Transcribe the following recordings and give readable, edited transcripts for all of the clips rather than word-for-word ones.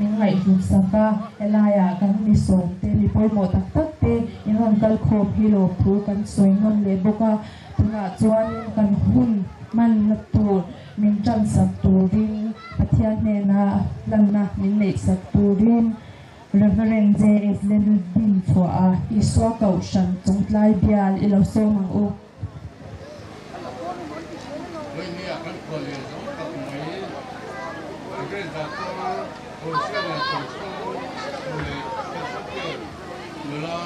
min ngaihhlut sak a, helaiah kan mi sawmte, mi pawimawh tak tak te in rawn kal khawm hi lawmthu kan sawi nawn leh bawk a, tunah chuanin kan hun hmanna tur min tansak turin Pathian hnena hlanna min neihsak turin Reverend JS Lendin chhuah a, Isua Kohhran Chungtlai Bial i lo sawm ang u. Vawinia kan khua lian zo tak mai Reverend Doctor Hosea Lianthawngsawng leh Principal nula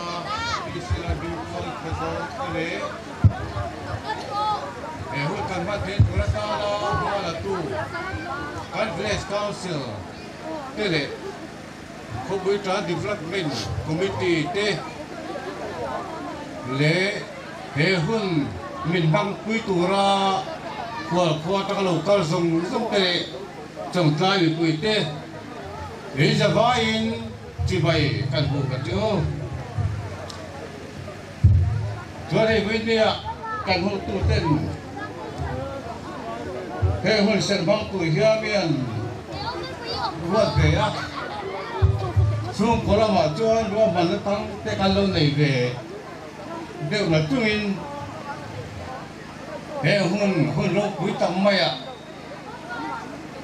Pi Sela Bingkual Khawzawl te leh he hun kan hman theih tur atana hma la tu kan Village Council te leh Khawpui Tan Development Committee te leh he hun min hmangpui tura khualkhua atanga lo kal zawng zawng te leh chawngtlai mipui te in zavaiin chibai kan hmuh ka chu. Chuan hei vawinia kan hmuhtu ten he hun serh hmangtu hian ruat ve a, chhungkaw lamah chuan ruahmanna tang te kan lo nei ve deuh na chungin he hun hun ropui tak maiah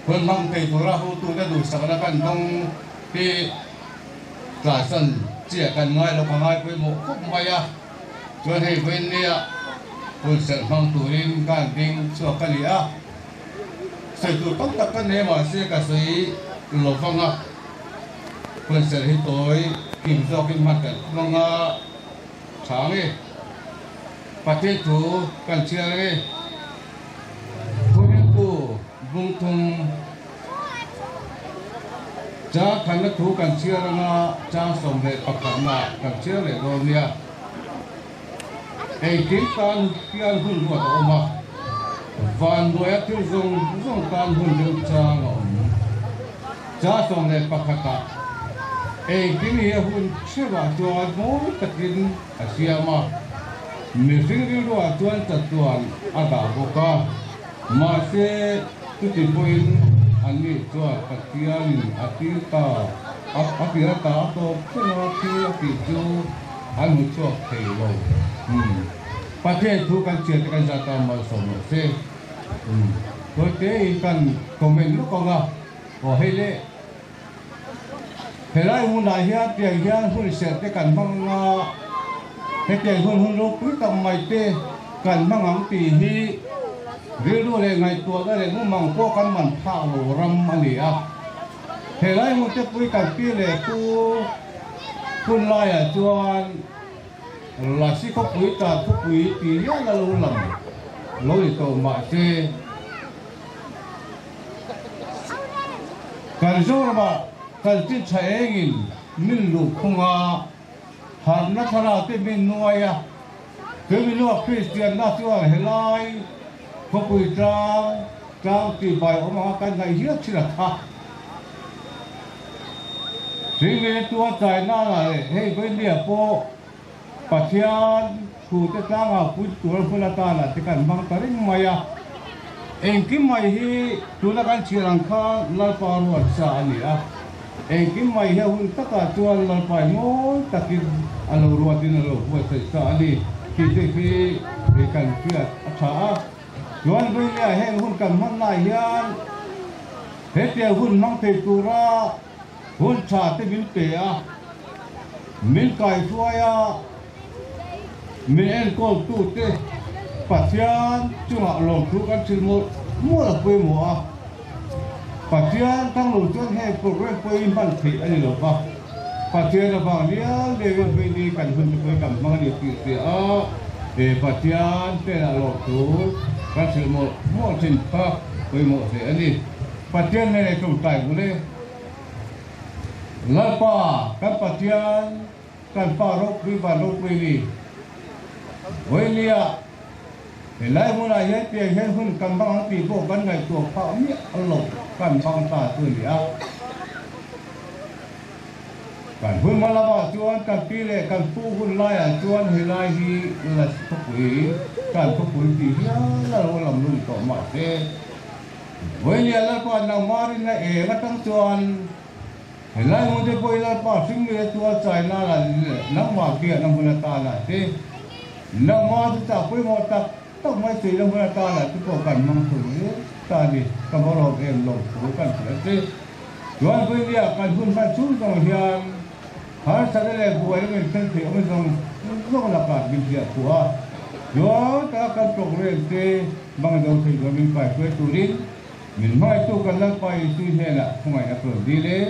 hun hmang thei tura hotute duhsakna kan dawng hi Tlasan chiah kan ngai lo ka ngai pawimawh khawp mai a, chuan hei vawiinnia hun serh hmang turin ka han ding chhuak a ni a, sawi tur tam tak ka nei mahse ka sawi lo vang a, hun serh hi tawi kim zawkin hman kan hmang a tha nge Pathian thu kan chhiar nge Thuhriltu bungthum. Chang khanna thu kan chhiar anga chang 11 na kan chhiar leh dawn nia. Engkim tan hian hun ruat a awm a, vanduaia thil zawng zawng tan hun deuh chang a awm. Chang 11 ah engkim hi a hun hreuhah chuan mawi takin a siam a, mihring rilruah chuan chatuan a dah bawk a. Mahse, chuti pawhin anni chuan Pathianin a tir ta, a tir ata a tawp thleng a, thil a tih chu an hmu chhuak thei lo. Umm. Pathian thu kan chhiat te kan zat a, malsawm rawh se. Umm. Tawite in kan comment lawk ang a, aw hei le. Helai hunah hian tiang hian hun serh te kan hmang ang a, hetiang hun hun ropui tak mai te kan hmang ang tih hi rilru leh ngaihtuahna leh mumang pawh kan man phak lo ram a ni a. Helai hun te pui kan pi leh pu hun laiah chuan Lasi khawpui tan khawpui tih hial a lo lang lo ni tawh mahse, Kan Zoramah kan chin tha engin min luh khung a, harhna thlarau te min nuai a, tui minua Kristianna chuan helai khawpui tlang tlang tih bai awm anga kan ngaih hial thin a tha. Hringmene tua chai nana leh hei Vawinia pawh Pathian thute tlangah pui tur hmun atana te kan hmang ta reng mai a, engkim mai hi tuna kan chhiar ang khan Lalpa ruat sa a ni a, engkim mai hi a hun takah chuan Lalpa i mawi takin a lo ruatin a lo buatsaih sa a ni tih te hi kan hriat a tha a. Chuan Vawinia heng hun kan hman lai hian hetiang hun hmang thei tura Hun tha te min pe a, min kaihruai a, min enkawltu te Pathian chungah lawmthu kan thil mawlh mawlh a pawimawh a. Pathian tang lo chuan heng program pawh hi hman theih a ni lo va, Pathian avang liau liau in vei ni kan hun te pawh hi kan hmang a ni tih hria a, he Pathian hnenah lawmthu kan thil mawlh mawlh thin kha pawimawh hle a ni. Pathian hnenah i tawngtai bul e. Lalpa kan Pathian kan Pa ropui van ropui ni. Vawinia helai hmunah hian pian hian hun kan bang ang tih pawh kan ngaihtuah phah miah lo kan bang ta chu a ni a. Kan hun hma lamah chuan kan pi leh kan pu hun laiah chuan helai hi Las khawpui kan khawpui tih hial a lo lam lun tawh mahse Vawinia Lalpa nangmah rinna eng atang chuan. Helai hmun te pawh hi Lalpa hringmi te tual chai nana leh nangmah biakna hmun atana te, nangmah chu chah pawimawh tak tak mai chuina hmun atana te pawh kan hmang thung zel ta a ni. Ka va rawp em lo thu kan hrilh a che. Chuan Vawinia kan hun hman chung zawng hian harsatna leh buaina min thlen theih awm zawng zawng lakah min hliah phuah a, tluang taka kan programme te hmang zo thei tur min kaihruai turin Min hmaitu kan Lalpa Isu hnenah khawngaih a rawn dil e.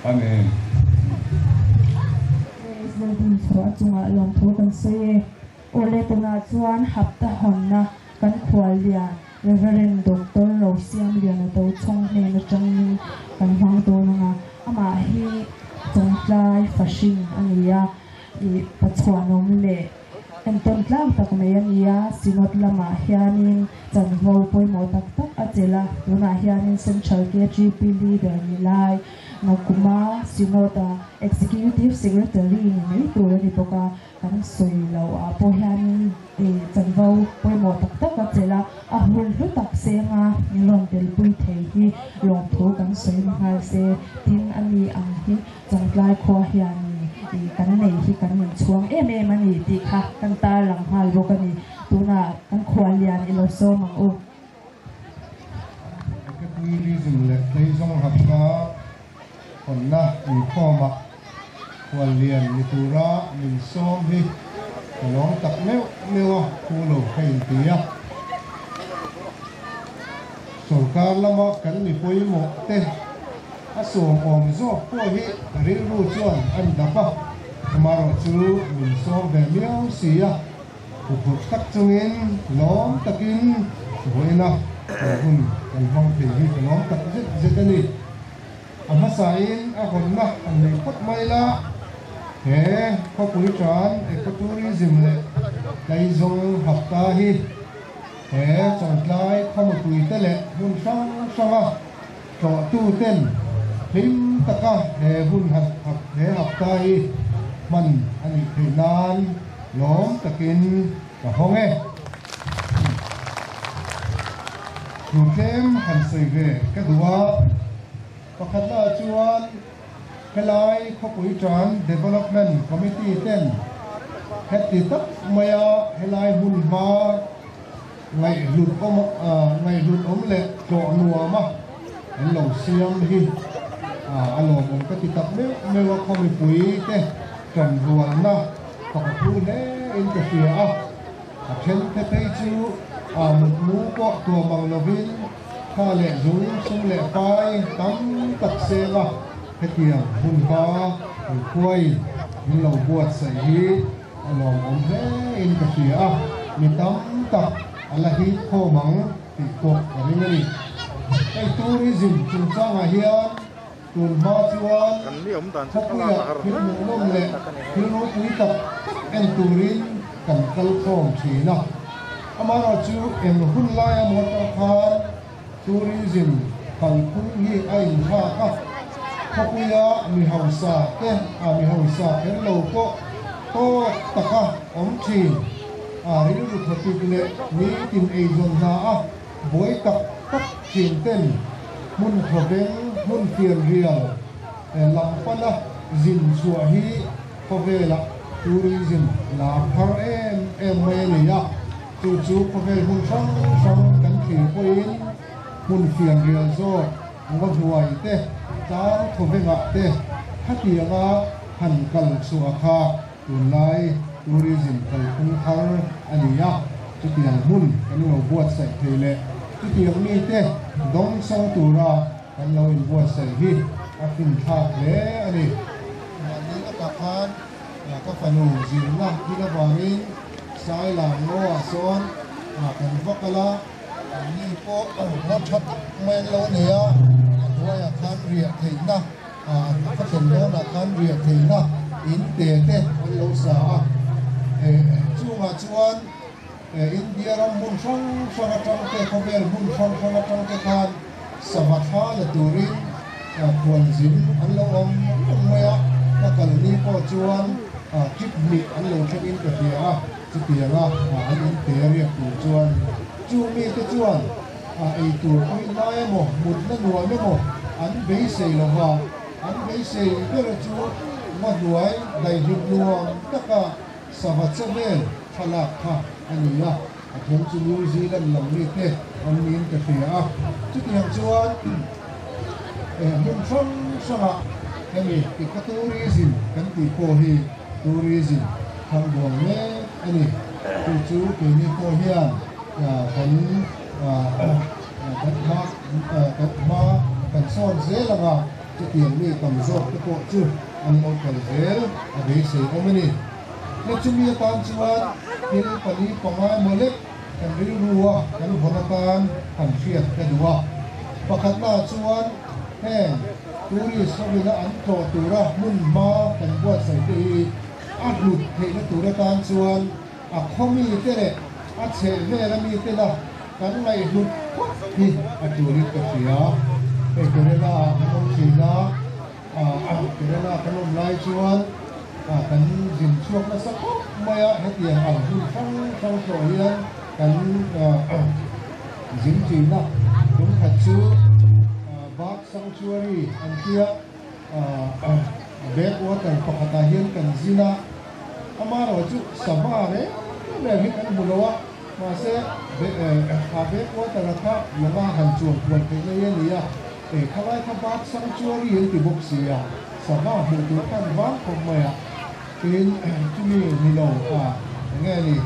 Amen. Praise Lalpan chhuah chungah lawmthu kan sawi e. Awle tunah chuan hapta hawnna kan khuallian Reverend Doctor Rosiamliana Tochhawng hnen atangin kan hmang dawn anga amah hi Chawngtlai Fahrin a ni a, ih Pachhuanawm leh Entawn tlang tak mai a ni a, Synod lamah hianin chanvo pawimawh tak tak a chelh a, tunah hianin Central KGP Leader ni lai, Nakuma Synod-a Executive Secretary ni mai tur a ni bawk a, kan sawi loh ah pawh hianin chanvo pawimawh tak tak a chelh a, a hun hlu tak senga min rawn telpui thei hi lawmthu kan sawi ni nghal se, tin a ni ang hi. Chawngtlai khua hian ih kan nei hi kan inchhuang em em a ni tih kha kan tarlang nghal bawk a ni. Tunah kan khua lian i lo sawm ang u. Ecotourism leh Tleizawng hapta hawnna inkhawmah khuallian ni tura min sawm hi ka lawm tak meuh meuh a, phu lo ka inti a. Sorkar lama kan mi pawimawh te A sawmawm zawk pawh hi rilru chuan a ni dap a, amaherawh chu min sawm ve miau si a, huphurh tak chungin lawm takin vawiina kan hun kan hmang thei hi ka lawm tak zet zet a ni. A hmasain a hawnna han nei phawt mai la, he khawpui tan ecotourism leh tlaizawng hapta hi he Chawngtlai khawmupuite leh hmun hrang hranga Tlawhtuten hlim taka he hun he hapta hi hman a nih theih nan lawm takin ka hawng e. Thu tlem han sawi ve ka duh a, pakhatna ah chuan helai khawpui tan Development Committee ten heti tak maia helai hmun hma Ngaihhlut awm ngaihhlut awm leh tlawh nuam a an lo siam hi a lawmawm ka ti tak meuh meuh a, khaw mipui te tan rualna fak a phu hle in ka hria a, a then te phei chu a mutmu pawh tuam ang lovin tha leh zung sum leh pai tam tak seng a, hetiang hun hma kan khuaiin min lo buatsaih hi A lawmawm hle in ka hria a, mi tam tak a la hip khawm ang tih pawh ka ring a ni. Hei tourism chungchangah hian tun hma chuan khawpuia thil hmuhnawm leh thil ropui tak tak en turin kan kal khawm thin a. Amaherawhchu chu eng hun laia motor khan tourism kalphung hi a inthlak a, khawpuia mi hausa te a mi hausa kher lo pawh tawk taka awm thin a rilru thawpik leh nitin eizawn hna a buai tak tak thin ten hmun thawveng hmun fianrial lam pana zin chhuah hi khawvelah tourism lar thar em em mai a ni a. Chu chu khawvel hmun hrang hrang kan thlir pawhin hmun fianrial zawk ngaw hnuai te, tlang thawvengah te khatianga han kal chhuah kha tunlai tourism kalphung thar a ni a, chutiang hmun kan lo buatsaih thei leh chutiang mite dawngsawng tura kan lo inbuatsaih hi a finthlak hle a ni. Mahni lakah khan ka fanu zirna thil avangin Sailam ngaw ah sawn kan va kal a, anni pawh hla tha tak mai an lo nei a, a hnuaiah khan riah theihna, a khaw thlen dawnah khan riah theihna in te te an lo sa a, chungah chuan India ram hmun hrang hrang atang te, khawvel hmun hrang hrang atang te khan sava thla la turin khualzin an lo awm reng mai a, ka kalni pawh chuan trip hnih an lo thlengin ka hria a, chutianga an inte riak tur chuan chu mite chuan eitur pawhin lai emaw, mutna nuam emaw an beisei lova. An beisei ber chu ngaw hnuai daihlim nuam taka sava che vel thlalak kha a ni a, a then chu New Zealand lam mite an niin ka hria a. Chutiang chuan hmun hrang hrangah hemi ecotourism kan tih pawh hi tourism thang buang mek a ni. Chu chu keini pawh hian kan kan hma kan hma kan sawn zel anga chutiang mi tam zawk te pawh chu an lo kal zel a beisei awm a ni. Le chumi atan chuan thil pali panga emaw lek kan rilru a kan vawn atan han hriat ka duh a. Pakhatnaah chuan heng tourist hovina an tlawh tura hmun hma kan buatsaih te hi a hlut theihna tur atan chuan A khaw mite leh a chheh vela mite la kan ngaihhlut phawt hi a tulin ka hria. Hei Kerala ah kan awm thin a, Kerala kan awm lai chuan kan zin chhuak nasa khawp mai a, hetiang ang hun hrang hrang tlawh hian kan zin thin a. Tumkhat chu Bird Sanctuary an tia backwater pakhatah hian kan zin a. Amaherawh chu sava reng reng hi kan hmu lo a, mahse a backwater a kha lawng a han chuan kual theih mai a ni a, khalai kha Bird Sanctuary an ti bawk si a, sava hmuh tur khan vang khawp mai a, tin chumi ni lo a enge ni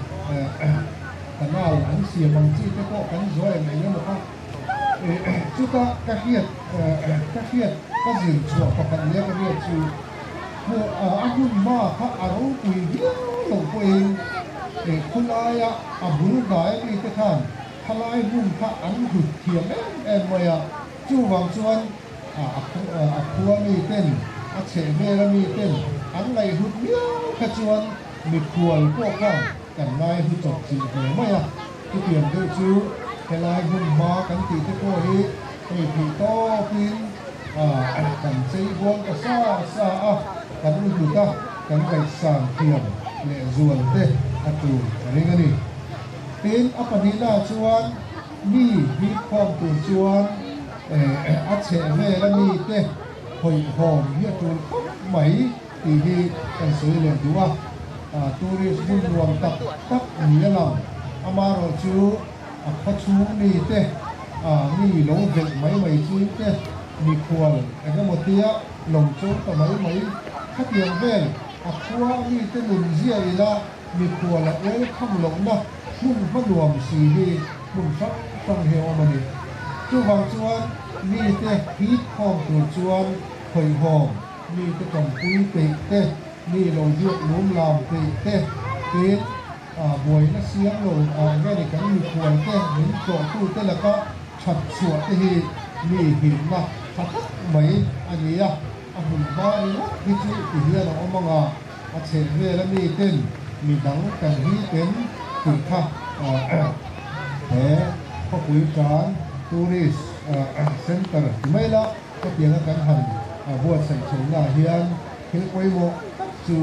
canal an siam ang chi te pawh kan zawh em eng emaw kha chuta ka hriat ka hriat ka zir chhuah pakhat nia ka hriat chu. Hmuh a hun hma kha a ropui viau lo pawhin he khawlaia a bul hnai mite khan khalai hmun kha an hlut thiam em em mai a, chuvang chuan a khua miten, a chhehvela miten an ngaihhlut viau kha chuan mikhual pawh khan kan ngaihlu chawp chilh ve mai a, chutiang deuh chu helai hmun hma kan tih te pawh hi hei theih tawpin Kan chei bual ta sa sa a, kan hlut a, kan ngaihsan thiam leh zual te a tul ka ring a ni. Tin, a pahnihnaah chuan mi hip khawm tur chuan a chheh vel a mi te hawihhawm hi a tul khawp mai tih hi kan sawi leh duh a. Tourist hmun nuam tak tak ni a lang, amaherawhchu a khawchhung mi te, mi lo velh mai mai ching te, mikhual eng emaw tia lo cho ta mai mai khatiang vel a khua mi te nun zia ila mikhual a welcome lohna hmun hma nuam si hi hmun hrang hrang hi a awm a ni. Chuvang chuan mi te hip khawm tur chuan khawihawm mi te tanpui peih te, mi lo biak lum lam peih te, tin, Buaina siam lo nge ni kan mikhual te min tlawhtu te laka that chhuah te hi mi himna tha tak mai a ni a, a hmun hma ringawt hi chu ti hian a awm anga a chheh vel a mi ten mi dang kan hi ten tih kha he khawpui tan tourist center ti mai la hetianga kan han buatsaih chhohnaah hian thil pawimawh tak chu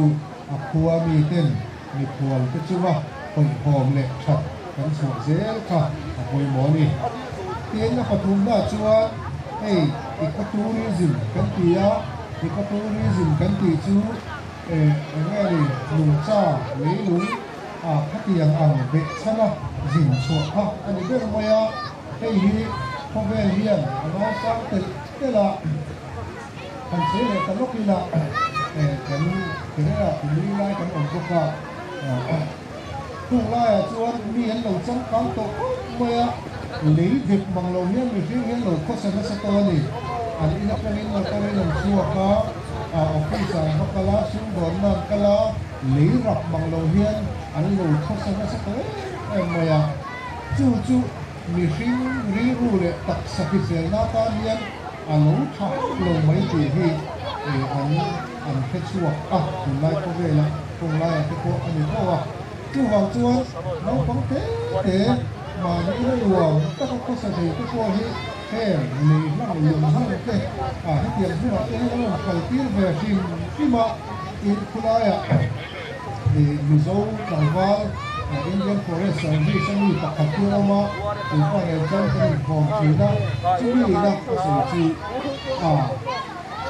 a khua mi ten Mikhual te chunga hawihhawm leh that kan chhuah zel kha a pawimawh a ni. Tin, a pathumna chuan hei ecotourism kan ti a, ecotourism kan tih chu eng nge ni nungcha leilung a khatiang ang behchhana zin chhuah kha a ni ber mai a, hei hi khawvel hian a ngaisang telh telh a. Kan sawi leh ta lawk ila kan Kerala kumli lai kan awm bawk a, chung laiah chuan mi an lo changkang tawh khawp mai a, lei dep mang lo hian mihring hi an lo khawsa nasa tawh a ni. An in atangin motor in an chhuak a, office ah an va kal a, sumdawnna an kal a, lei rap mang lo hian an lo khawsa nasa tawh em em mai a, chu chu mihring rilru leh taksa hriselna atan hian A lo tha hauh lo mai tih hi an an hre chhuak a, tunlai khawvela kawng laiah te pawh a ni tho a. Chuvang chuan naupang te te mahni ina nuam taka khawsa thei te pawh hi heng lei hlang lung hlang te hetiang hmunah te hian an rawn kal tir ve hrim hrim a, tin khulaiah Mizo tlangval Indian Forest Service a mi pakhat hi a awm a, chu pa nen chuan kan inkhawm thin a, chumi ina a sawi chu a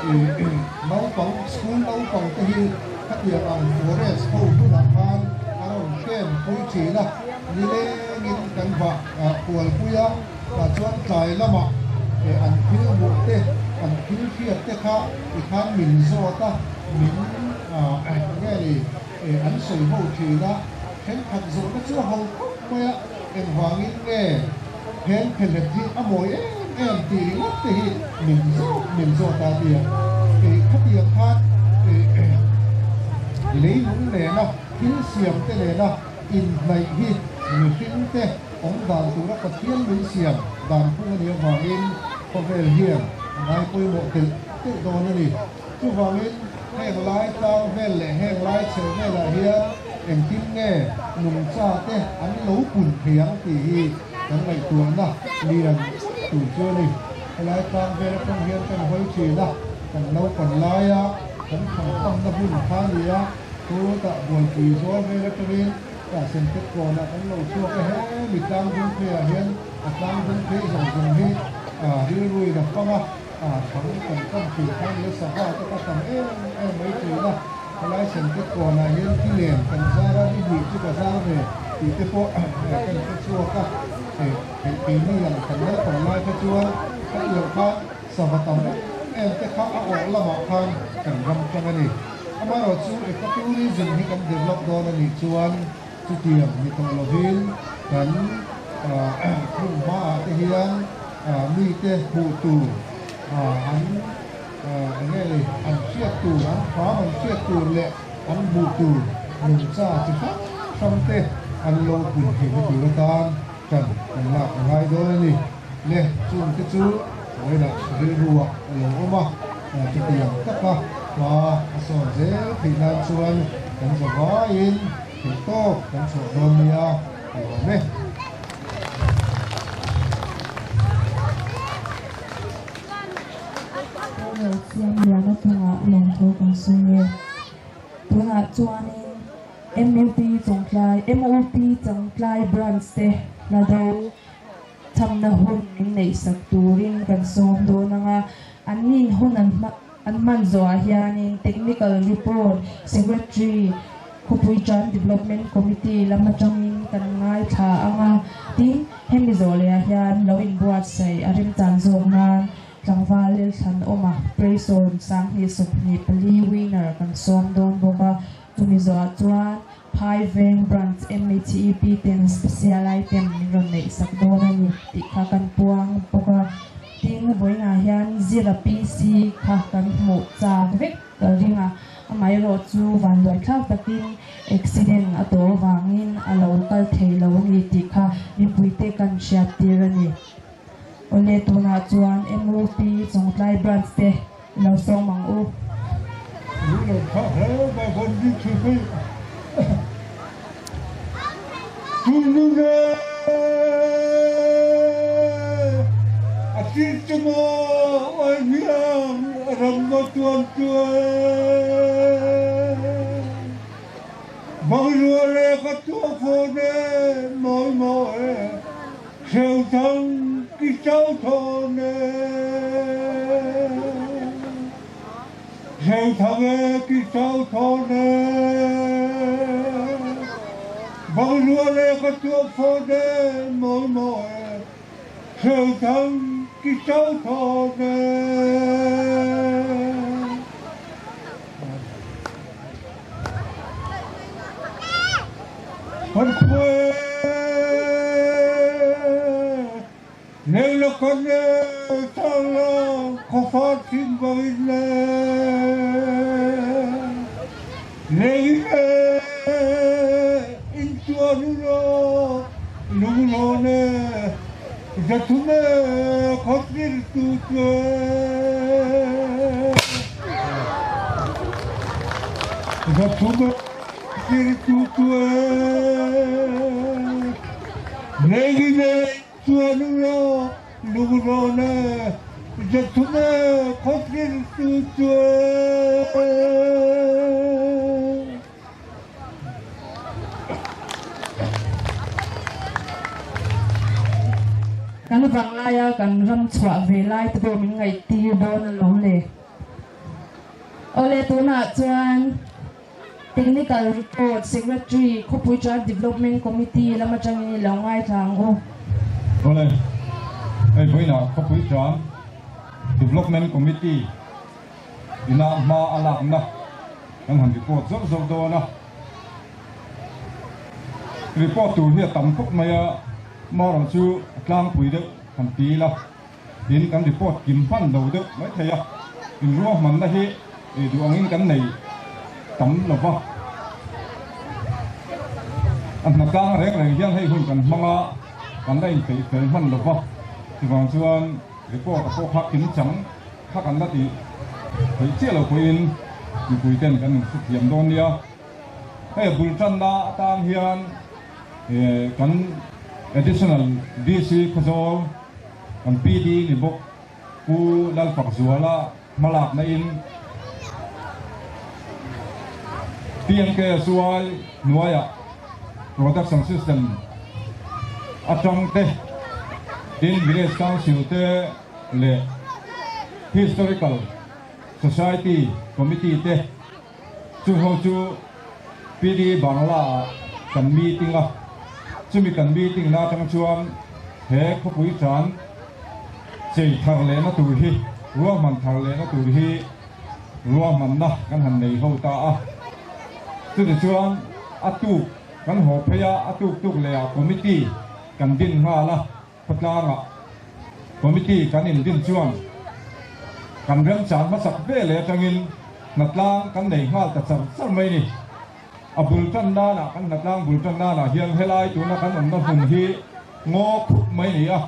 Naupang, school naupang te hi khatiang ang forest ho hunah khan a rawn camp pui thin a, nilengin kan vah kual pui a, tah chuan tlai lamah an thil hmuh te, an thil hriat te kha i khan min zawt a, min enge ni an sawi ho thin a, thenkhat zawhna chu a ho khawp mai a, engvangin nge Heng phelhet hi a mawi em em tih ringawt te hi min zawk min zawt a nia. Kei khatiang khan leilung nena thil siam te nena inhnaih hi mihring te awm dan tura Pathian min siam dan phung a nih avangin khawvel hian a ngai pawimawh telh telh dawn a ni. Chuvangin heng lai tlang vel leh heng lai chheh velah hian engtin nge nungcha te an lo pun thei ang tih hi kan ngaihtuahna lian tur chu a ni. Helai tlang vel atang hian kan hawi thin a, kan naupan laia kan thangkamna hmun kha a ni a, chutah buaipui zawl vel atangin Kahsen Tetkawnah kan lo chhuak a, hemi tlang dung pheiah hian a tlang dung phei zawng zawng hi rilruin a fang a. A thang kan kam thin kha nia sava te kha tam em em mai thin a, helai Sentet kawnah hian thi len kan zar a, ni hnih chu ka zar ve tih te pawh kan hre chhuak a, hei keini ang kan naupang lai kha chuan khatiang khan sava tam em em te kha a awh lamah khan kan ram tang a ni. Amaherawhchu ecotourism hi kan develop dawn a nih chuan chutiang ni tawh lovin kan hmun hmaah te hian mite hmuh tur an eng nge ni an hriat tur an hram an hriat tur leh an hmuh tur nungcha chi hrang hrang te an lo pun theihna tur atan tan kan lak a ngai dawn a ni. Le chung te chu vawilah rilruah a lo awm a, chutiang taka hma a sawn zel theih nan chuan kan zavaiin theihtawp kan chhuah dawn nia a lawm e. Paul siam lian atangah lawmthu kan sawi e. Tunah chuanin MUP Chawngtlai, MOP Chawngtlai Branch te hla do chhamna hun min neihsak turin kan sawm dawn ang a, annin hun an an hman zawhah hianin Technical Report Secretary Khawpui Tan Development Committee lam atangin kan ngaithla ang a, tin hemi zawh lehah hian lo inbuatsaih a remchan zawk nan tlangval Lelthlan awma Praise-Sawm Sanghnih 24 winner kan sawm dawn bawk a, chumi zawhah chuan Phai Veng Branch MHEP ten special item min rawn neih sak dawn a ni tih kha kan puang bawk a, tin vawiinah hian Zira PC kha kan hmuh chak vek ka ring a, amaherawh chu vanduaithlak takin accident a tawh avangin a lo kal thei lo a ni tih kha mipuite kan hriat tir a ni. Awle tunah chuan MOP Chawngtlai Branch te lo sawm ang u. Lung lo tha hle mai kan ni thin hi. Tunlune a thil chu maw ai hian ram a tuan tuai. Bangluale ka tuah fawn e mawi mawi. Hreu thang ki chau thawn e. Hreu thang e ki chau thawn e. Bang rual e ka tuah fawn e mawi mawi. Hreu thang ki chau thawn e. Kan vang laia kan ram chhuah ve lai te pawh min ngaihtir dawn alawm le. Awle tunah chuan Technical Report Secretary Khawpui Tribe Development Committee lam atangin i lo ngaithla ang u. Awle, hei vawiinah Khawpui Tribe Development Committee ina hma a lakna kan han report zawk zawk dawn a. Report tur hi a tam khawp mai a, marawh chu a tlangpui deuh han ti ila. Tin, kan report kim hman lo deuh mai thei a, inruahmanna hi duh angin kan nei tam lo va. A hna tlang reng reng hian hei hun kan hmang a, kan la inpeih fel hman lo va, chuvang chuan report a pawh kha kim chang kha kan la tih theih chiah lo pawhin mipui ten kan inhrethiam dawn nia. Hei a bul tanna atan hian kan Additional DC Khawzawl, kan PD ni bawk Pu Lalfakzuala hmalakna in PMKSY hnuaiah Production System atang te, tin Village Council te leh Historical Society Committee te, Chu ho chu PD Bangla ah kan meeting a, chumi kan meeting na atang chuan he khawpui tan chei thar lehna tur hi, ruahman thar lehna tur hi ruahmanna kan han nei ho ta a. Chutichuan a tuk kan haw phei a, a tuk tuk leh ah committee kan din nghal a. Khawtlangah committee kan indin chuan kan remchang hmasak ve leh atangin hnatlang kan nei nghal ta char char mai ni. A bul tan nanah kan hnatlang bul tan nanah hian helai tuna kan awmna hmun hi ngaw khup mai ni a,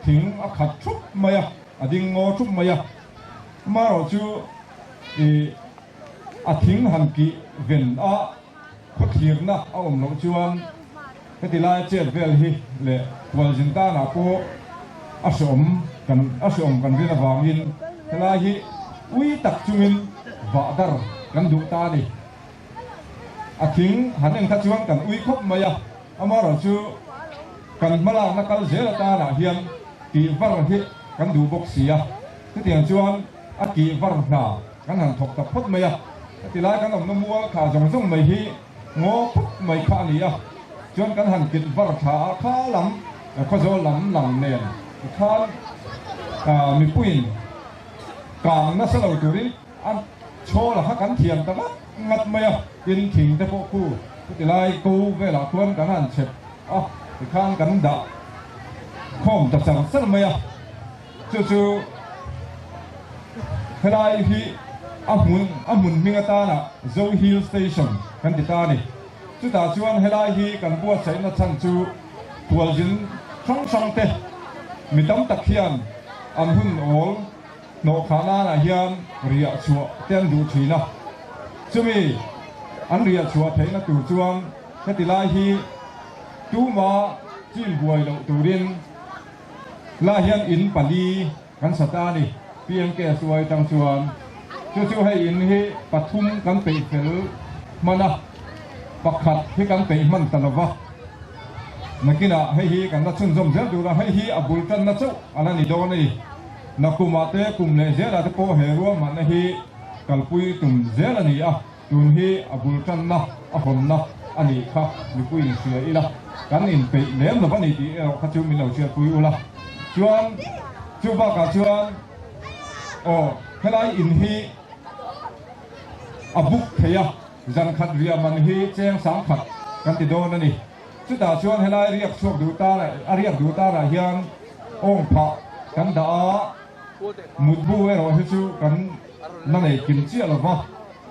thing a khat thup mai a, a ding ngaw thup mai a. Amaherawhchu ih a thing han kih ven a. Khawthlirna a awm loh chuan heti laia chet vel hi leh Hualzin tanah pawh a hreawm kan a hreawm kan rin avangin helai hi ui tak chungin vah dar kan duh ta a ni. A thing han en kha chuan kan ui khawp mai a, amaherawhchu kan hmalakna kal zel atanah hian tih var hi kan duh bawk si a, chutiang chuan a tih var hna Kan han thawk tak phawt mai a, heti lai kan awmna mual kha zawng zawng mai hi ngaw phawt mai kha a ni a, chuan kan han kit var thla a kha lam Khawzawl lam lang nen tikhan mipuiin kang nasa lo turin a chhawl a kha kan thiam ta ngat ngat mai a, tin thing te pawh khu heti lai ko velah khuan kan han chep a tikhan kan dah khawm ta char char mai a. Chu chu helai hi a hmun a hmun hming atana Zo Hill Station kan ti ta a ni. Chutah chuan helai hi kan buatsaihna chhan chu khualzin hrang hrang te mi tam tak hian an hun awl hnawh khah nanah hian riah chhuah te an duh thin a. Chumi an riah chhuah theihna tur chuan heti lai hi tuma chin buai loh turin La hian in pali kan sa ta a ni, PMKSY tang chuan. Chu chu hei in hi pathum kan peih fel hman a, pakhat hi kan peih hman ta lova. Nakinah hei hi kan la chhunzawm zel tur a, hei hi a bul tanna chauh a la ni dawn a ni. Nakumah te kum leh zelah te pawh he ruahmanna hi kalpui tum zel a ni a. Tun hi a bul tanna a hawnna a nih kha mipui in hria ila, kan inpeih lem lo a ni tih erawh kha chu min lo hriatpui ula. Chuan chu bakah chuan aw helai in hi a buk thei a, zan khat riah man hi cheng sang khat kan ti dawn a ni. Chutah chuan helai riak chhuak duh tan a riak duh tanah hian awng phah kan dah a, mutbu erawh hi chu kan la nei kim chiah lo va.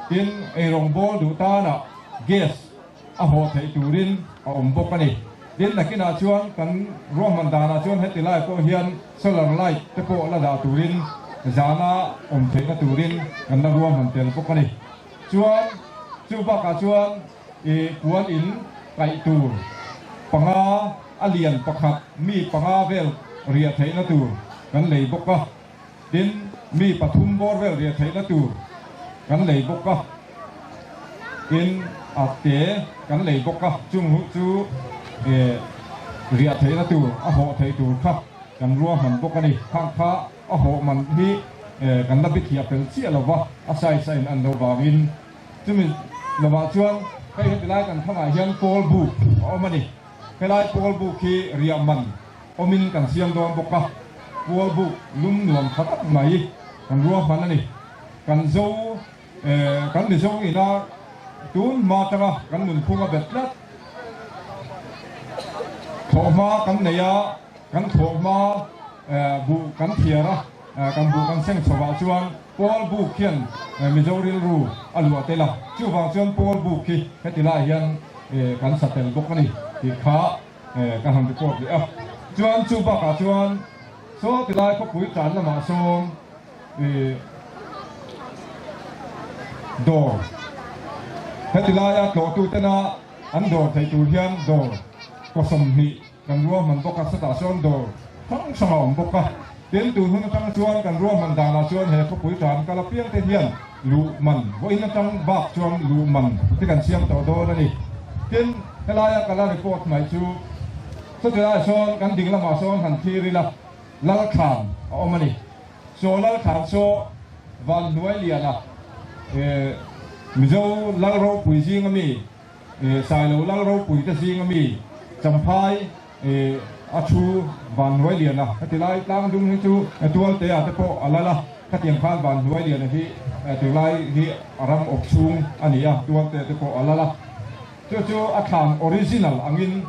Tin, eirawng bawl duh tanah gas a haw theih turin a awm bawk a ni. Tin, nakinah chuan kan ruahman danah chuan heti lai pawh hian solar light te pawh la dah turin zana awm theihna turin kan la ruahman tel bawk a ni. Chuan, chu bakah chuan i puan in kaih tur panga a lian pakhat mi panga vel riah theihna tur kan lei bawk a. Tin, mi pathum bawr vel riah theihna tur kan lei bawk a, tin a te kan lei bawk a, chung huh chu riah theihna tur a hawh theih tur kha kan ruahman bawk a ni. Khang kha a hawh man hi Kan la bithiah fel chiah lo va, a size a in an lo vangin. Chumi lovah chuan hei heti lai kan thangah hian pawl buk a awm a ni. Helai pawl buk hi riah man awmin kan siam dawn bawk a, pawl buk lum nuam tha tak mai kan ruahman a ni. Kan zo kan Mizo ina tun hma atanga kan nunphung a bet tlat. Thlawhhma kan nei a, kan thlawhhma buh kan thiar a. Kan buh kan seng chhovah chuan Paul buk hian Mizo rilru a luah tel a, chuvang chuan Paul buk hi heti lai hian kan sa tel bawk a ni tih kha ka han report leh a. Chuan chu bakah chuan saw ti lai khawpui tan lamah sawn dawr heti laia tlawhtu tena an dawr theih tur hian dawr kaw 20 Kan ruahman bawk a, chutah chuan dawr hrang hrang a awm bawk a. Tin, tun hun atang chuan kan ruahman danah chuan he khawpui tan kal apiang te hian luh man, vawiin atang bak chuan luh man te kan siam tawh dawn a ni. Tin, helaia kala report mai chu chutilaiah sawn kan ding lamah sawn han thlir ila, Lalthlan a awm a ni. Chaw Lalthlan chaw Vanhnuai Liana, Mizo Lal ropui zinga mi, Sailo Lal ropui te zinga mi Champhai a thu Vanhnuai Liana heti lai tlang dung hi chu Tualtea te pawh a lal a, khatiang khan Vanhnuai Liana hi tunlai hi a ram awp chhung a ni a, Tualtea te pawh a lal a, chu chu a thlan original angin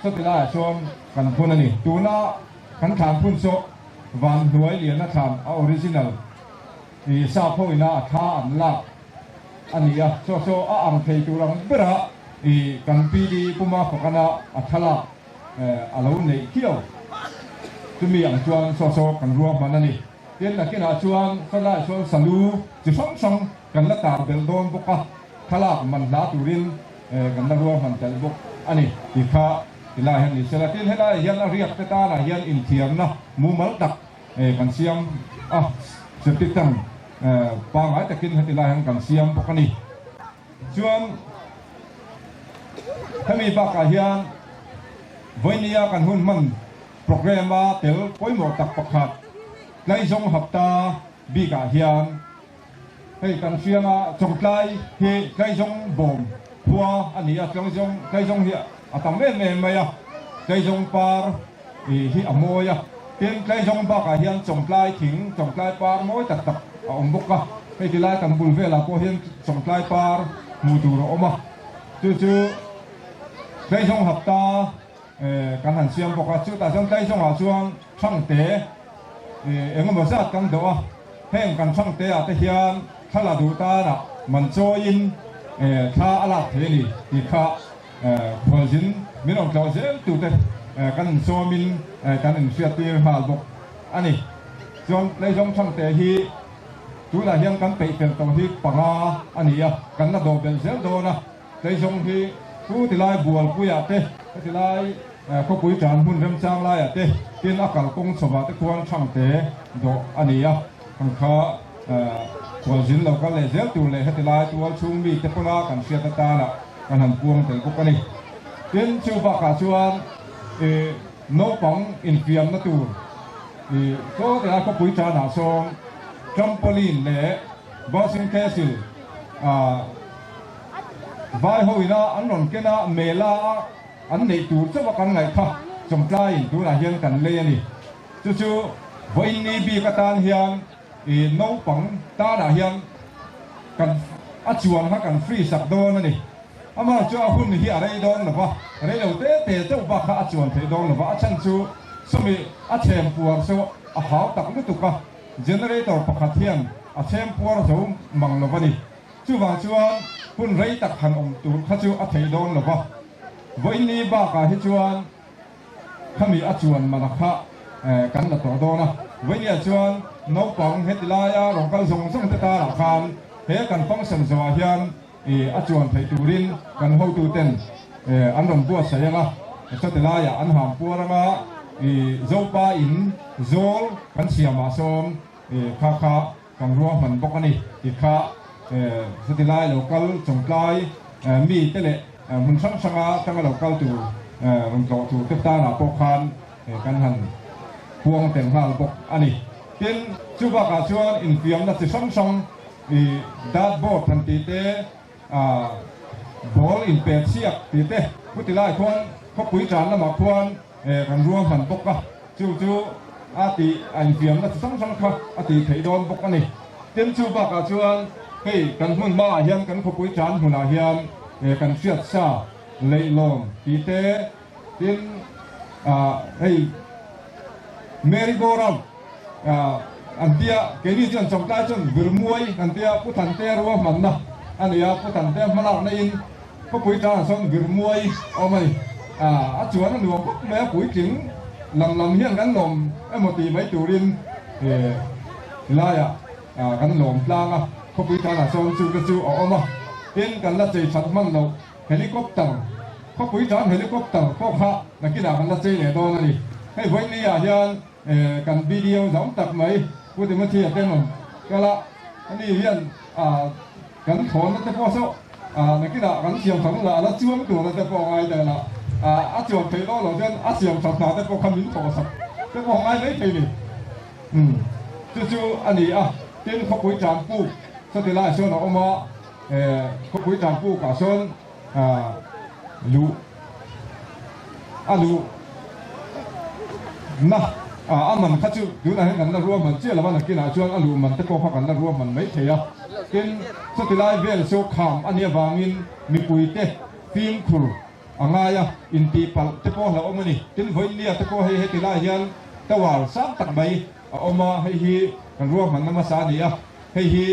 sawti laiah chuan kan phun a ni. Tuna kan thlan phun chu Vanhnuai Liana thlan a original sap ho ina a thla an lak a ni a, chaw chaw a ang thei tur ang bera i kan PD Puma Fakana a thlalak a lo neih khiau. Chumi ang chuan chaw chaw kan ruahman a ni. Tin, nakinah chuan salai chuan salu chi hrang hrang kan la tar belh dawn bawk a, thlalak man hla turin kan la ruahman tel bawk a ni tih kha tilai hian ni sela. Tin, helaiah hian a riak te tanah hian inthiarna mumal tak Kan siam a, septic tank pangngai takin heti lai hian kan siam bawk a ni. Chuan hemi bakah hian vawinia kan hun hman program a tel pawimawh tak pakhat Tlaizawng Hapta bikah hian hei kan hrianga Chawngtlai hi Tlaizawng bawm khua a ni a, Tlaizawng hi a tam em em mai a, Tlaizawng par Tih hi a mawi a, tin Tlaizawng bakah hian Chawngtlai thing, Chawngtlai par mawi tak tak a awm bawk a, hei ti lai kan bul velah pawh hian Chawngtlai par hmuh tur a awm a, chu chu Tlaizawng hapta kan han siam bawk a, chutah chuan Tlaizawngah chuan Thangte eng emaw zat kan dawh a, heng kan Thangte ah te hian thla la duh tanah man chawiin thla a lak thei a ni tih kha Khualzin min rawn tlawh zel tute kan insawmin kan inhriattir nghal bawk a ni. Chuan Leizawng Thangte hi tunah hian kan peih fel tawh hi panga a ni a, kan la dawh belh zel dawn a. Leizawng hi chu tilai Bualpuiah te, hetilai khawpui tan hmun remchang laiah te, tin a kalkawng chhovah te khuan Thangte dawh a ni a. Kan kha khualzin lo kal leh zel tur leh hetilai tual chhung mite pawna kan hriat atana kan han puang tel bawk a ni. Tin, chu bakah chuan ih naupang infiamna tur ih saw tia khawpui tanah sawn trampoline leh bouncing castle ah vai ho ina an rawn ken a, mela a an neih tur chauh a kan ngaih kha chawmtlaiin tunah hian kan lei a ni. Chu chu vawiin bik atan hian ih naupang tanah hian kan a chuan kha kan free sak dawn a ni. Amah chu a hun hi a rei dawn lo va, rei lo te te chauh bak kha a chuan theih dawn lo va, a chhan chu sawmi a chhem puar chu a hau tak lutuk a, generator pakhat hian a chhem puar zo mang lo va ni. Chuvang chuan hun rei tak han awm tur kha chu a theih dawn lo va, vawiin bakah hi chuan Khami a chuan mana kha kan la tawh dawn a, vawinia chuan naupang heti laia rawn kal zawng zawng te tarah khan he kan function zawhah hian a chuan theih turin kan hotuten an rawn buatsaih ang a, chati laiah an ham puar ang a, Zopa in zawl kan siamah sawn kha kha kan ruahman bawk a ni tih kha chuti lai lo kal chawngtlai mi te leh hmun hrang hranga tanga lo kal tur rawn tlawh tur te tanah pawh khan kan han puang tel nghal bawk a ni. Tin, chu bakah chuan infiamna chi hrang hrang i dart board han tih te, ball inpet chhiak tih te, chuti lai khuan khawpui tan lamah khuan kan ruahman bawk a, chu chu a tih a infiamna chi hrang hrang kha a tih theih dawn bawk a ni. Tin, chu bakah chuan hei kan hmun hmaah hian kan khawpui tan hmunah hian kan hriat sa leihlawn tih te, Tin, hei Merry Go Round an tia, keini chuan Chawngtlai chuan Virmuai an tia, Pu Thantea ruahmanna a ni a, Pu Thantea hmalakna in khawpui tangah sawn Virmuai a awm a ni. A chuan a nuam khawp mai a, puitling lam lam hian kan lawm emaw tih mai turin helaiah kan lawm tlang a, khawpui tangah sawn chu te chu a awm a, tin kan la chei that hman loh. Helicopter, khawpui tan helicopter pawh kha nakinah kan la chei leh dawn a ni. Hei vawiin ah hian kan BDO zam tak mai Pu Timothy a ten kal a, ani hian kan thawnna te pawh saw nakinah kan siam that hunah a la chuang turna te pawh a ngai dawn a, a chuan theih dawn loh chuan a siam that hna te pawh kha min thawh sak te pawh a ngai mai thei ni. Chu chu a ni a, tin khawpui tan puk sawti lai sawn a awm a. Khawpui Tlanpukah sawn luh a luh na a man kha chu tunah hian kan la ruahman chiah lo a, nakinah chuan a luh man te pawh kha kan la ruahman mai thei a. Tin, chuti lai vel chu kham a nih avangin mipuite fimkhur a ngai a, intihpalh te pawh hlauhawm a ni. Tin, vawiinnia te pawh hei heti lai hian tower sang tak mai a awm a, hei hi kan ruahmanna hmasa a ni a, hei hi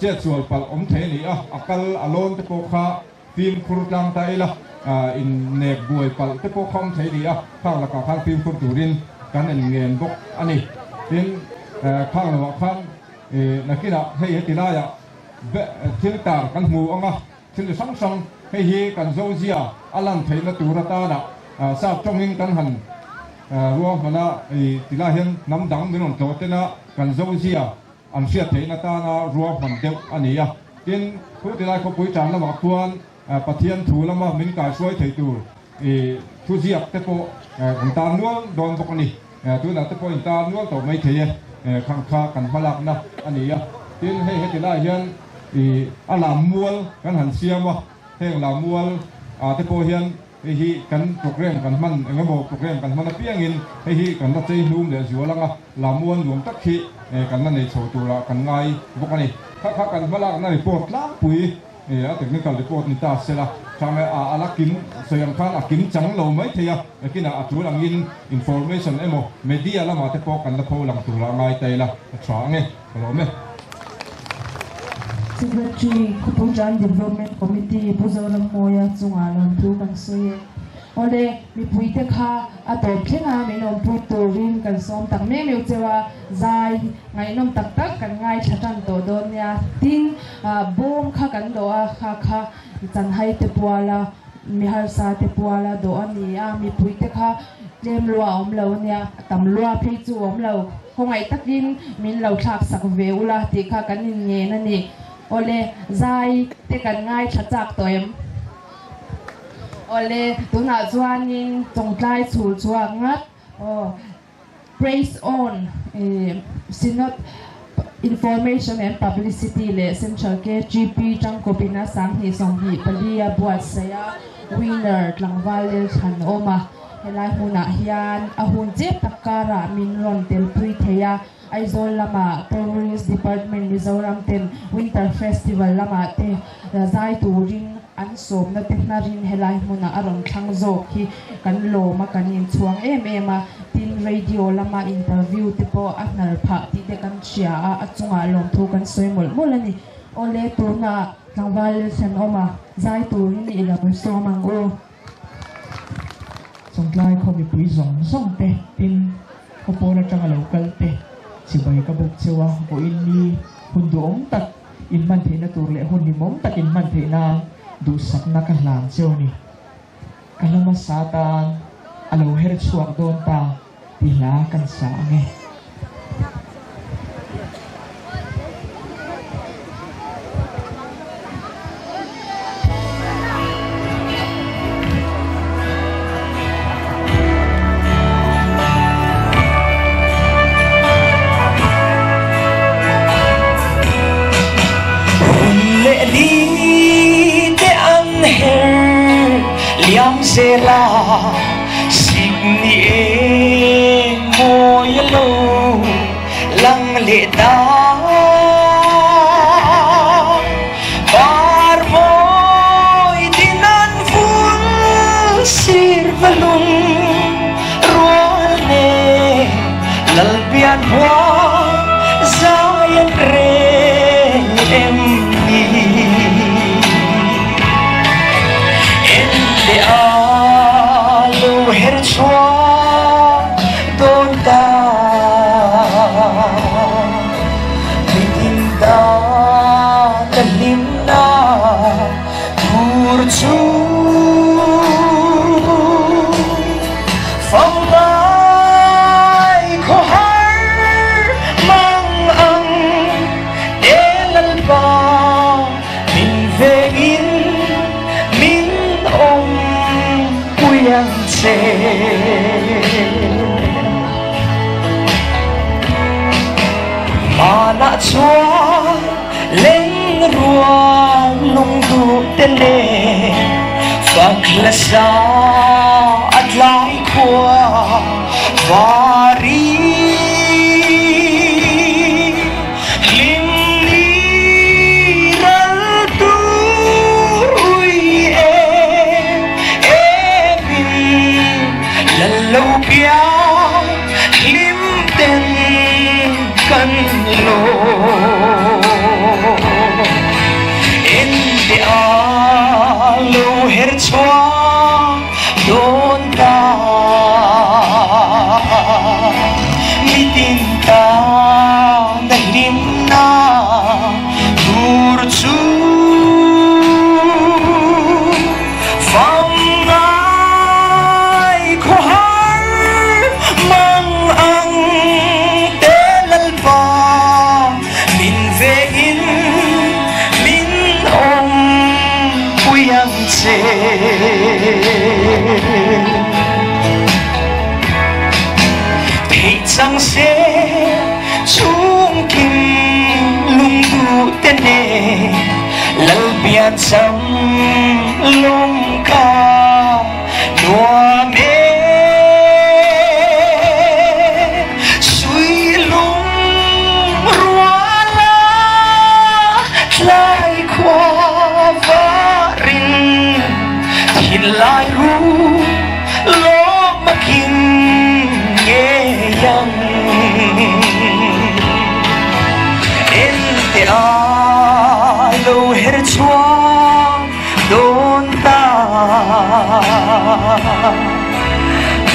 Chet sual palh awm thei a ni a, a kal a lawn te pawh kha fimkhur tlang ta ila, innek buai palh te pawh kha awm thei a ni a, khang lakah khan fimkhur turin kan en ngen bawk a ni. Tin, khang lohah khan nakinah hei heti laiah thil tar kan hmu ang a, thil hrang hrang hei hi kan Zozia a lan theihna tur atana sap tawngin kan han ruahman a, tilai hian hnam dang min rawn tlawh tena kan Zozia An hriat theihna tana ruahman deuh a ni a. Tin, thu tilai khawpui tan lamah khuan Pathian thu lama min kaihruai thei tur thu ziak te pawh kan tan nual dawn bawk a ni. Tunah te pawh in tan nual tawh mai thei e, khang kha kan hmalakna a ni a. Tin, hei heti lai hian a lammual kan han siam a, heng lammual ah te pawh hian Hei hi kan program kan hman eng emaw program kan hman apiangin hei hi kan la chei hlum leh zual ang a, Lamuan nuam tak hi kan la nei chho turah kan ngai bawk a ni. Kha kha kan hmalakna report tlangpui a technical report ni ta sela, chang a a la kim sawi ang khan a kim chang lo mai thei a, nakinah a tul angin information emaw media lamah te pawh kan la pho lang turah ngai ta ila a tha ang e, ka lawm e. Secretary, Khawpuiṭan Development Committee Pu Zorammawia chungah lawmthu kan sawi e. Awle, mipuite kha a tawp thleng a min awmpui turin kan sawm tak mek meuh cheu a, zai ngaihnawm tak tak kan ngaithla tan tawh dawn nia. Tin, bawm kha kan dawh a, kha kha chanhai te puala, mi harsa te puala dawh a ni a, mipuite kha tlem lua a awm lo ania, tam lua phei chu a awm lo. Khawngaih takin min lo thlak sak ve ula tih kha kan inngen a ni. Awle, zai te kan ngaithla chak tawh em? Awle, tunah chuanin Chawngtlai chhul chhuak ngat. Aw, Praise on Synod Information and Publicity leh Central KGP tangkawpin a 2024 a buatsaih a, winner tlangval Lelthlan a awm a. Helai hmunah hian a hun chep tak karah min rawn telpui thei a, Aizawl lama Tourist Department Mizoram ten Winter Festival lamah te zai turin an sawmna te hnarin helai hmunah a rawn thlang zawk hi kan lawm a, kan inchhuang em em a, tin radio lama interview te pawh a hnar phah tih te kan hria a, a chungah lawmthu kan sawi mawlh mawlh a ni. Awle tunah tlangval thenawma zai turin i lo sawm ang u. Chawngtlai khaw mipui zawng zawng te tin khaw pawn atanga lo kal te chibai ka buk cheu a, vawiin ni hun duhawm tak in hman theihna tur leh hun hlimawm tak in hman theih nan duhsakna ka hlan cheu a ni. Ka hla hmasa tan a lo her chhuak dawn ta ti hla kan sa ang e. leh ni te an her liam zel a, sik ni eng mawi a lo lang leh ta. Par mawi din an vul sir va lung rual nen Lalpian hua zai an rel em ni? En leh a lo her chhuak dawn ta. Mitin ta ka hlimna tur chu. Famlai khawhar mang ang te Lalpa min vengin min awm pui ang che. Hmanah chuan leng rual lungduh te leh fak hla sa a tlai khua var i hlim ni ral tur ui em em in lal lo piang hlim ten kan lo en teh a lo her chhuak dawn ta mitin ta na hlim na tur chu Fangai khawhar mang ang te Lalpa min vengin min awm pui ang che. Theih chang se chhungkim lungduh te nen Lalpian cham lawng ka nuam e. Sui lung ruala tlai khua varin thinlai ru lawm a king ngei ang. En teh a lo her chhuak dawn ta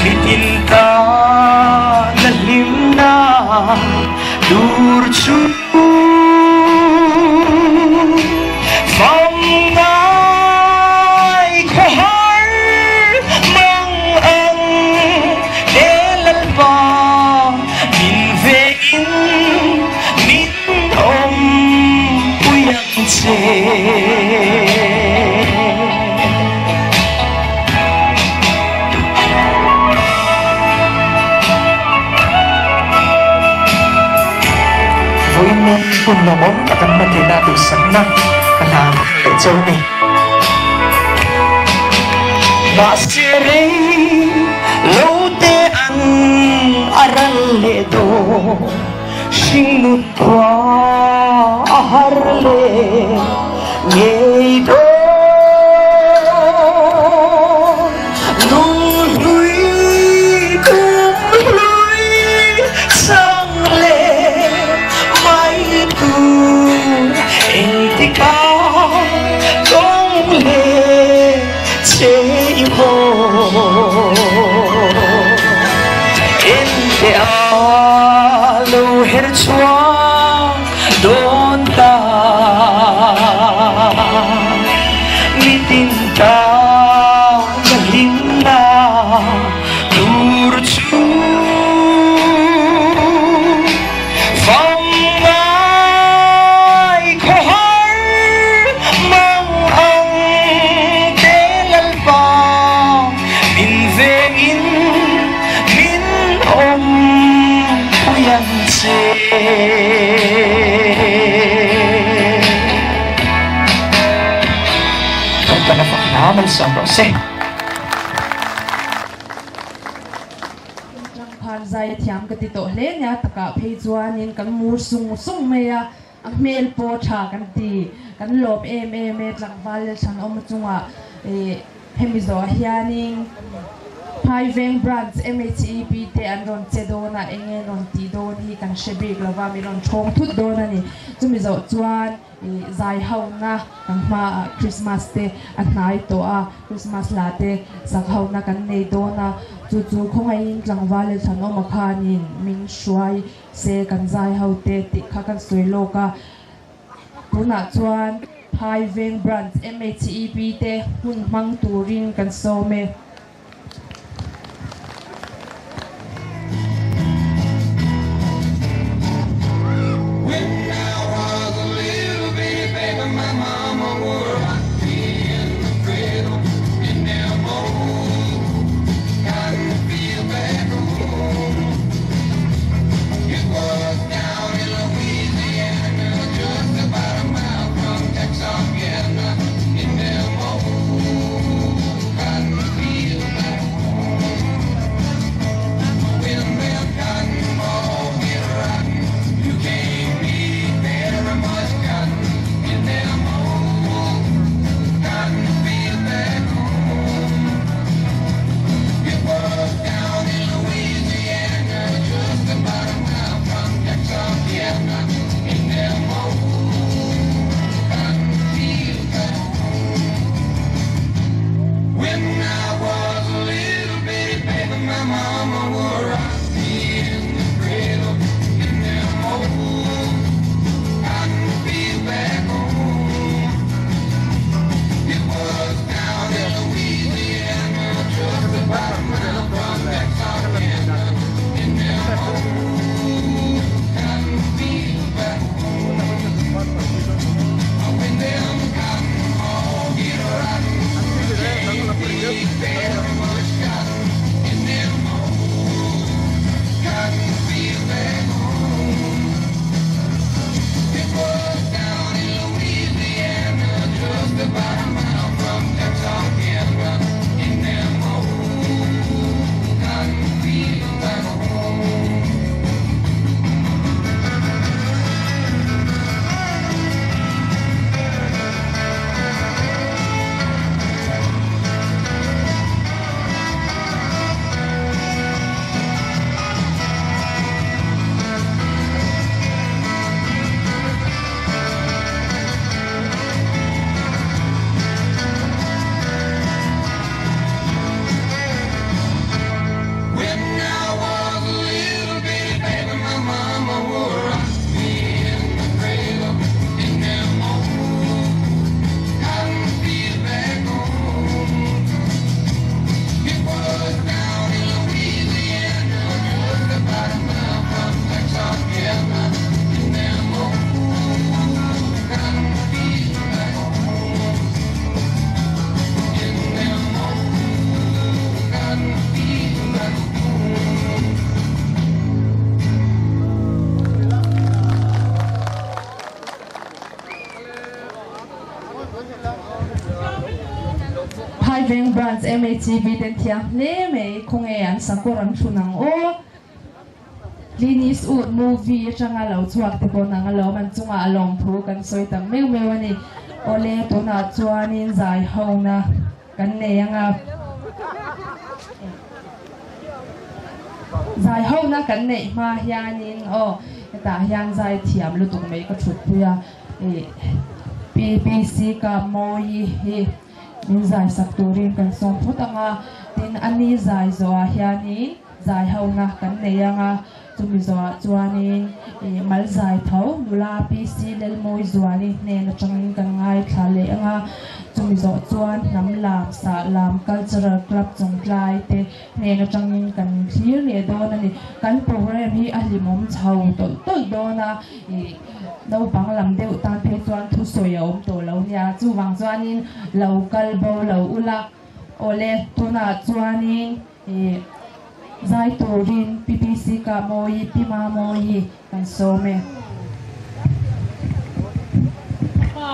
mitin ta na hlimna tur chu Fangai khawhar mang ang te Lalpa min ve in min awm pui ang che. Vawiin hun lawmawm tak an hman theihna duhsakna ka hlan leh cheu a ni. Mahse rei lo te an a ral leh dawn, hringnun khua a har leh ngei dawn. Nung hlui kum hlui chang leh mai tur engtikah tawng leh che i maw? En teh a lo her chhuak dawn ta mitin ta na hlimna tur chu Fangai khawhar mang ang te Lalpa min vengin min awm pui ang che. Lalpan a fak hna malsawm rawh se. Khan zai a thiam ka ti tawh hle nia takah phei chuanin kan mur sung sung mai a, a hmel pawh tha kan ti, kan lawm em em e tlangval leh thanawm chungah ih hemi zawhah hianin Phaiveng Branch MHEP te an rawn che dawn a, eng nge an rawn tih dawn hi kan hre bik lova min rawn thawng thut dawn a ni, chumi zawh chuan. Zai hona kan hmaah Christmas te a hnai tawh a, Christmas hla te sak hona kan nei dawn a, chu chu khawngaihin tlangval leh thlanawma khanin min hruai se kan zai ho te tih kha kan sawi lawk a. Tunah chuan Phaiveng Branch MHEP te hun hmang turin kan sawm e. Phaiveng Branch MHEB ten thiam hle mai khawnge an sakawr an thlun ang aw. Clint Eastwood movie atanga lo chhuak te pawh nang alawm an chungah a lawmthu kan sawi tam meuh meuh a ni. Awle tunah chuanin zai hona kan nei anga zai hona kan neih hma hianin aw hetah hian zai thiam lutuk mai ka thutpui a ih PPC ka Mawi hi min zai sak turin kan sawm phawt anga tin a ni zai zawhah hianin zai hona kan nei anga chumi zawhah chuanin ih mal zai tho nula PC Lelmawi Zuali hnen atangin kan ngaithla leh anga chumi zawh chuan hnam lam sah lam cultural club chawngtlai te hnen atangin kan thlir leh dawn a ni. Kan program hi a hlimawm chho tawlh tawlh dawn a ih naupang lam deuh tan phei chuan thusawi a awm tawh lo nia chuvang chuanin lo kal bo lo ula awle tunah chuanin Ih zai turin PPC ka mawi Pi Mamawi kan sawm e. Pa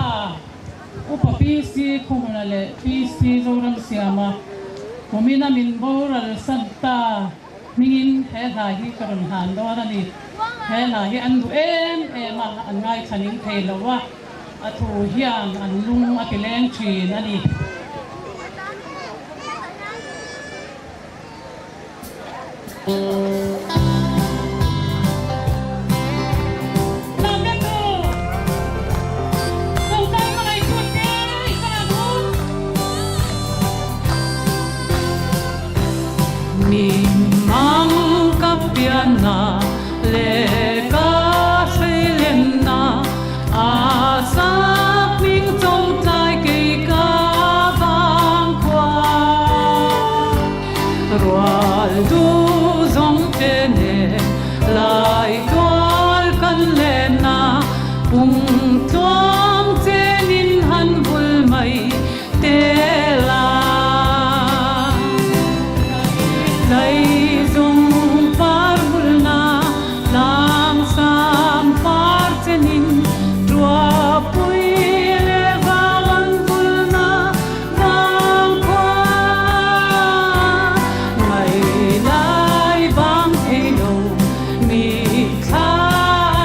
upa Pi. PC Khawhmuna leh PC Zoramsiama kumina min boral san ta hmingin he hla hi ka rawn hlan dawn a ni. He hla hi an duh em em a, an ngaithla ning thei lo a, a thu hian an lung a ti leng thin a ni. Rual du zawng te nen lai tual kan len a, pum tluang chenin han vul mai te la. Tlaizung par vulna tlang sang par chenin tuahpui leh vau an vulna Vangkhua ngai lai vang thei lo mi thla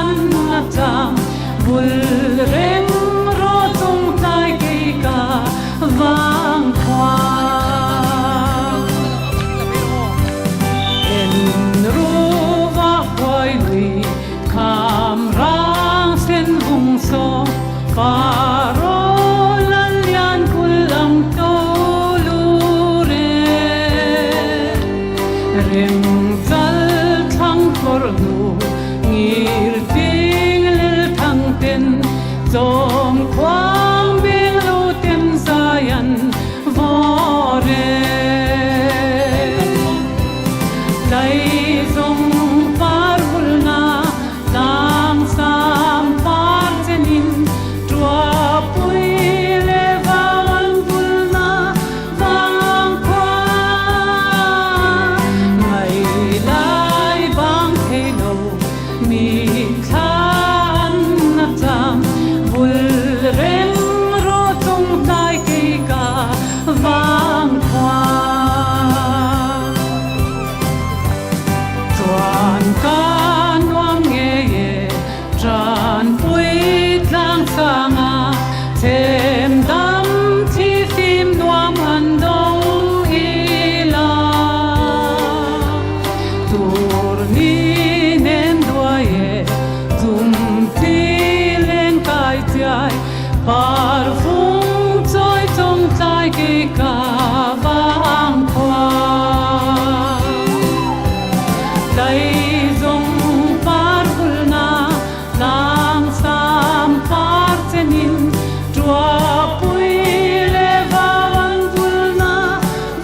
an a chang bul reng rawh chung tlai kei ka vangkhua en ruva huai lui kham rang sen vung saw Parawl a lian kul ang to lu re. Rem chal thlang khawr hnu ngir ting lel thang ten chawm khuang beng lo tem zai an vaw re. Tlai zawng par vulna Tlang sang par chenin tuahpui leh vau an vulna vang khua. Ngai lai vang thei lo mi thla an na chang vul reng rawh chung tlai kei ka vang khua. Chuan ka nuam ngei e, tanpui tlang sanga chhem dam thi fim nuam han do ila. Tur ni nen duai e, zum thi len kai chiai, par vung chawi chawng tlai kei ka vang khua. Tlaizawng par vulna tlang sam par chenin tuahpui leh vau an vulna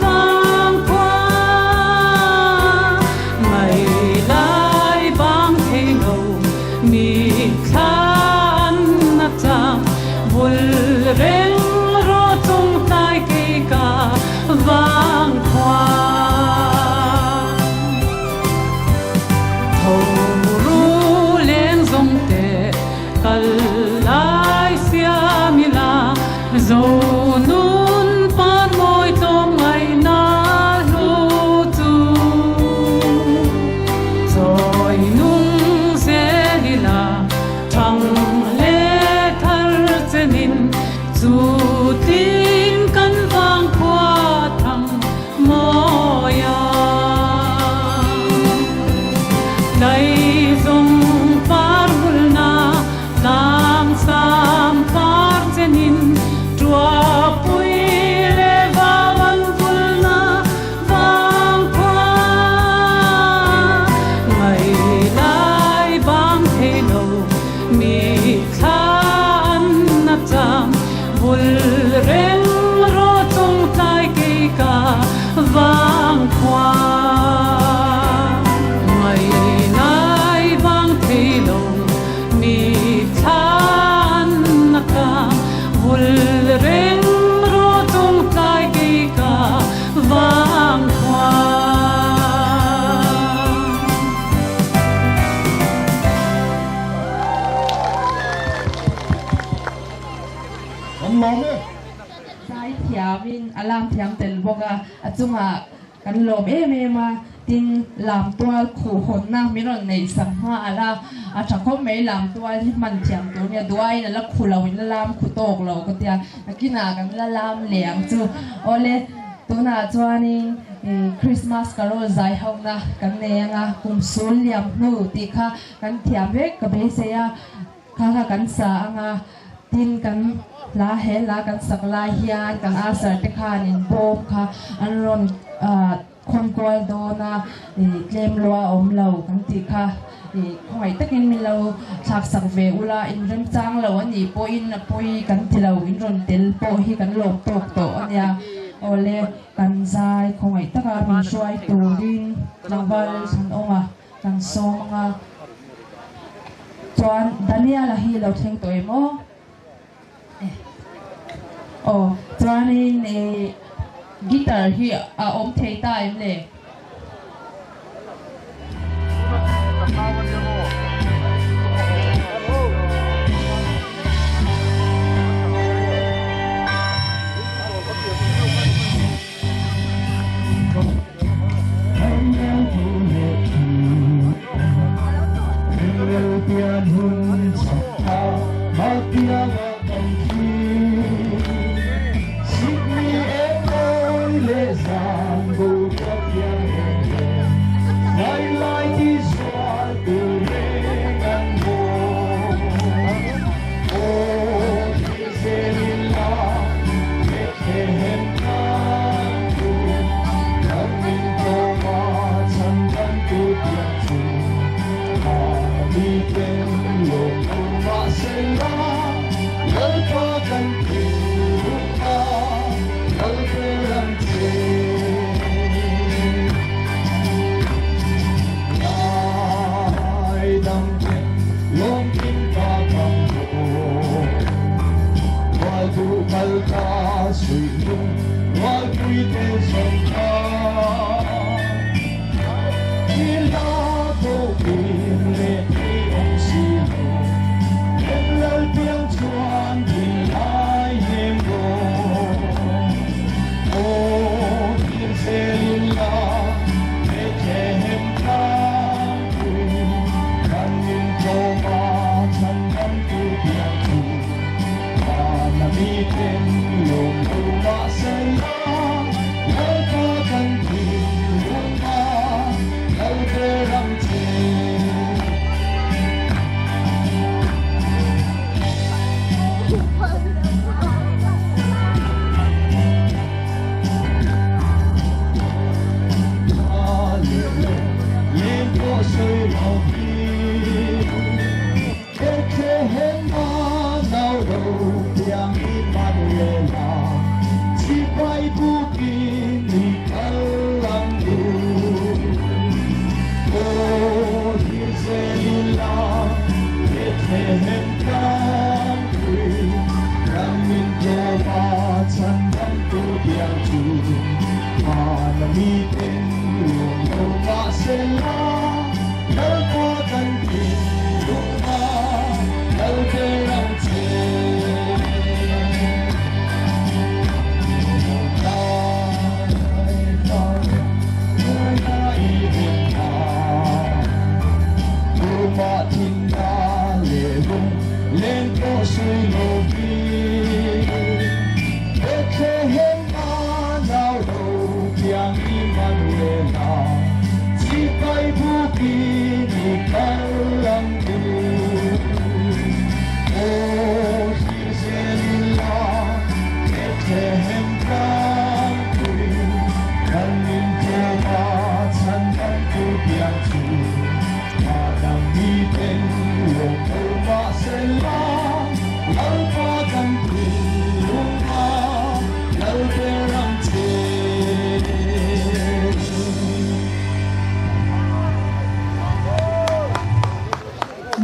vang khua. Ngai lai bang thei lo mi thla an na chang vul reng rawh chung tlai kei ka vang khua. Tho ru leng zawng te kal lai siam ila zo nun pan mawi tlawm ngaihna hlu chu. Chawi nung zel ila thang le thar chenin chu tin kan vang khua thang mawi a. Tlaizawng par vulna tlang sam par chenin tuahpui leh vau an vulna vang khua. Ngai lai bang thei lo mi thla an na chang vul reng rawh chung tlai kei ka vang khua. Ngai lai vang thei lo mi thla an na chang vul reng rawh chung tlai kei ka vang khua. Kan lawm e. Zai thiamin a lam thiam tel bawk a, a chungah kan lawm em em a, tin lamtual khuh hawnna min rawn neih sak hma a la a tha khawp mai, lamtual hi hman thiam tur nia duaiin a la khu lo in la lam khu tawk lo ka tia, nakinah kan la lam leh ang chu. Awle tunah chuanin Christmas carol zai hauhna kan nei anga kum sul liam hnu tih kha kan thiam vek ka beisei a. Kha kha kan sa anga tin kan hla he hla kan sak lai hian kan asar te khanin bawm kha an rawn khawn kual dawn a, ih tlem lua a awm lo kan tih kha ih khawngaih takin min lo thlak sak ve ula, inremchang lo a nih pawhin a pawi kan ti lo, in rawn tel pawh hi kan lawm tawk tawh a nia. Awle kan zai khawngaih taka min hruai turin tlangval Lalthanawma Kan sawm anga chuan Daniel-a hi lo thleng tawh em aw? Aw chuanin ih guitar hi a awm thei ta em le?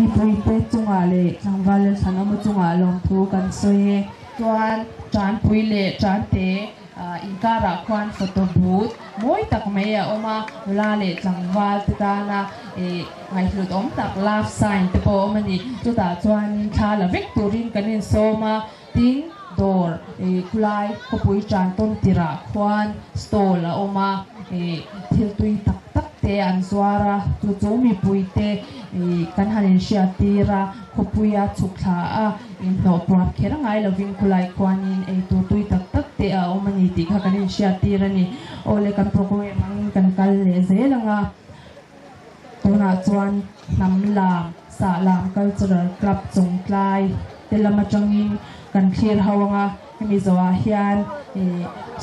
Mipuite chungah leh tlangval Lalthanawma chungah lawmthu kan sawi e. Chuan Tanpui leh Tante inkarah khuan photo booth mawi tak mai a awm a, nula leh tlangval te tana ngaihhlut awm tak love sign te pawh a awm a ni. Chutah chuanin thla la vek turin kan insawm a, tin. dawr khulai khawpui tan tawn tirah khuan stall a awm a thil tui tak tak te an zuar a chu chu mipui te kan han inhriat tir a khawpuia chhuk thla a inhnawh puar kher ngai lovin khulai khuanin eitur tui tak tak te a awm a ni tih kha kan inhriat tir a ni. Awle kan programme angin kan kal leh zel ang a, tunah chuan hnam lam, sah lam cultural club chawngtlai te lam atangin kan thlir ho ang a, hemi zawhah hian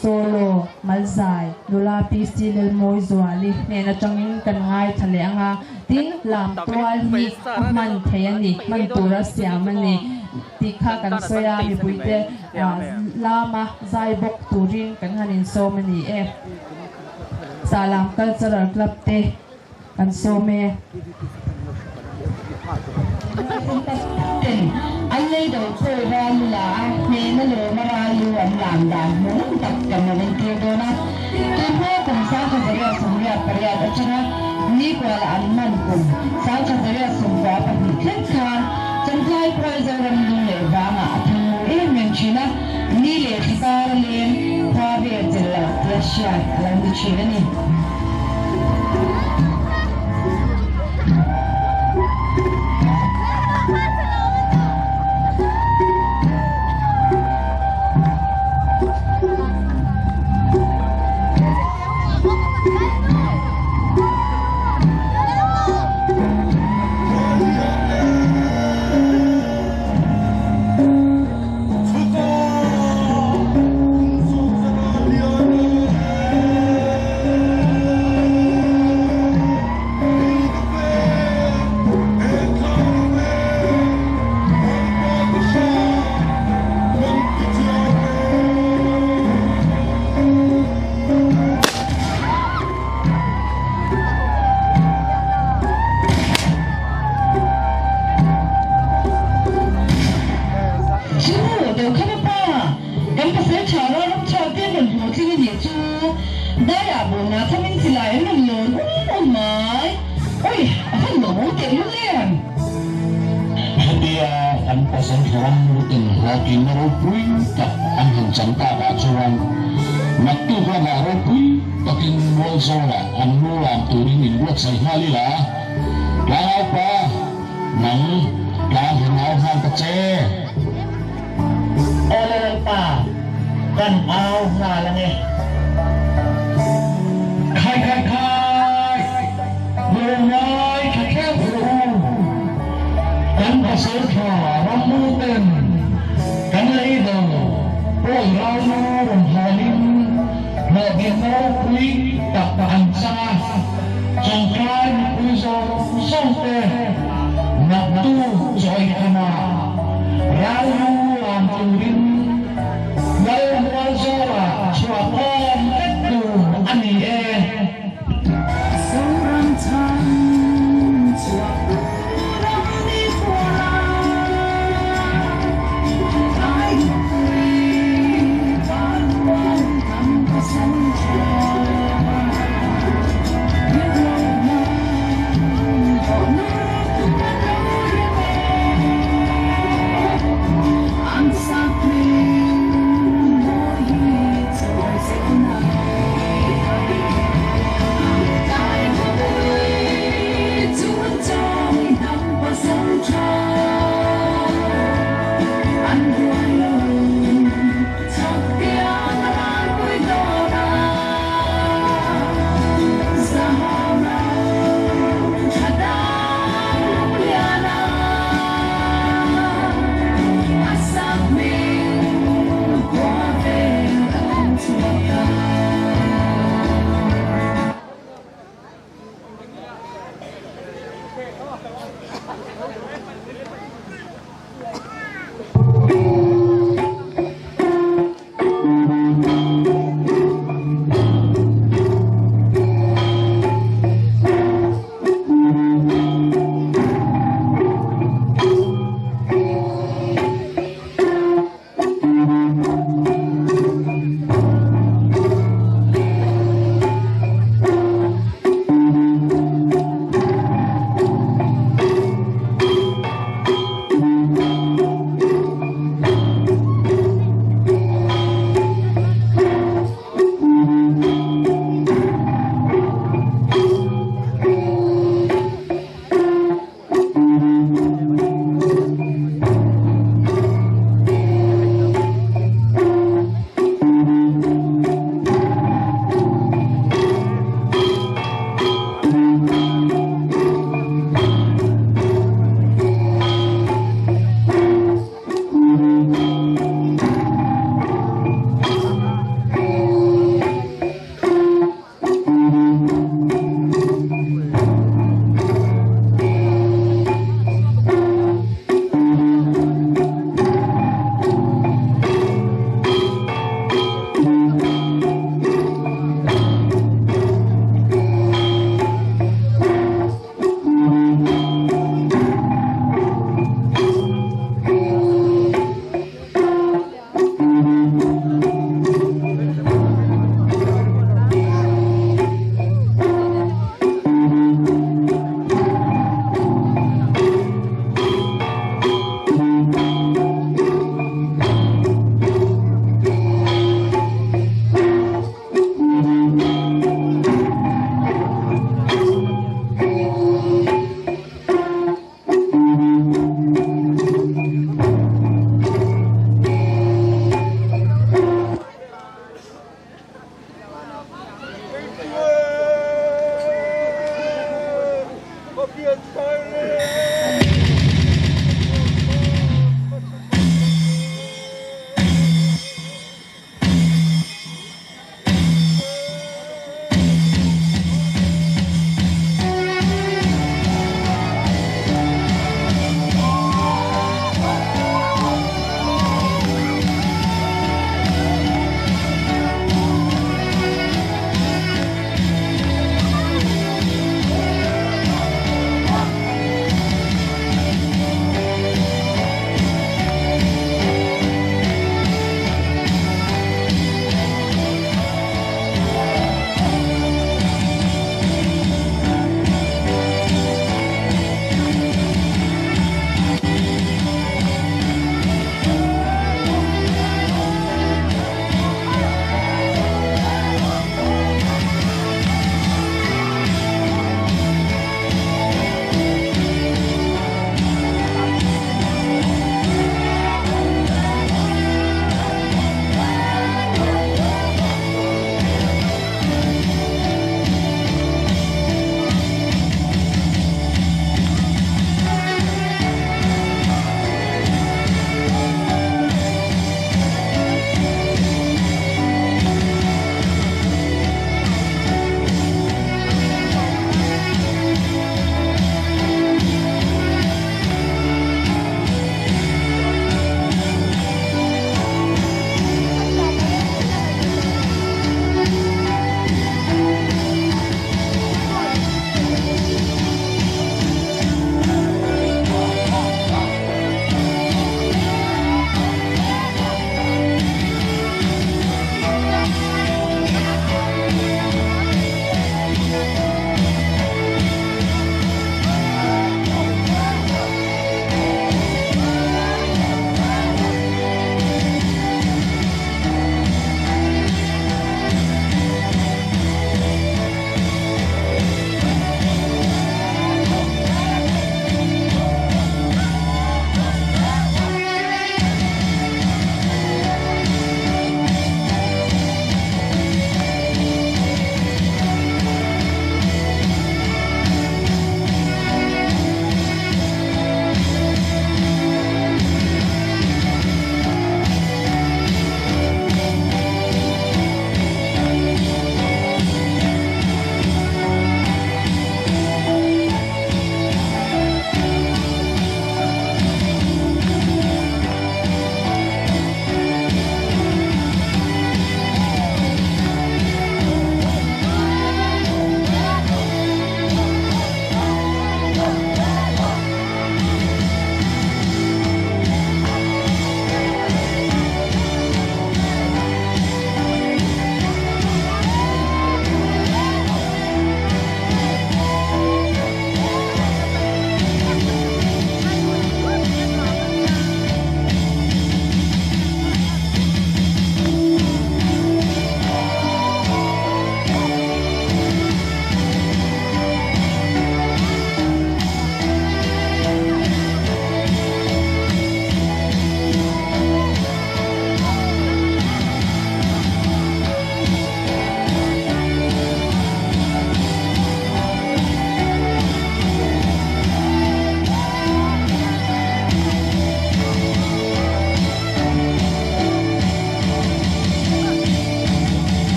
solo Malzai nula PC Lelmawizuali hnen atangin kan ngaithla leh ang a, tin lam tual hi a hman thei a ni, hman tura siam a ni tih kha kan sawi a, mipuite Lama zai bawk turin kan han insawm a ni e. Sahlam Cultural Club te kan sawm e. Ten an lei do pawh ral lu la a, hnehna lawma ral lu an lam dan hmuhnawm tak kan rawn entir dawn a. Tunhma kum 1888 atanga Nikuala an man kum 1892 thleng khan Champhai khuai Zoram lung leh vangah a thang ngur em em thin a, ni leh thla kar a leng khua vel chelh loh tia hriat a lo ni thin a ni. Chu Dokhama pa, kan pasal tha ro ram chhuak te an rawn hlawhtling a nih chu. Daiah bawlna thamin silai an rawn lawn um um mai. Oi, a van lawmawm teh lul em? Hetia kan pasal tha ram lutin hlawhtlinna ropui tak an han chan takah chuan naktuk lamah ropui takin Mualzawlah an lu lam turin inbuatsaih nghal ila, Tlangaupa, nang tlang han au nghal ta che. Aw Lalpa, kan au nghal ange. Khai khai khai, Lungngai tha theuh rawh u, kan pasal tha rammu ten kan lei do pawi ralnu rawn hawlin hlawhbiakna ropui tak an chang a, chawngtlai mipui zawng zawng te naktu chawi khamah ralnu lam turin Lalmualzawla chhuah khawm vek tur a ni e. Zoram chhan chhuah ram ni khua Lai khawpui Parmual kan pasal tha Mirualna hlawhna kan lo rem e An sak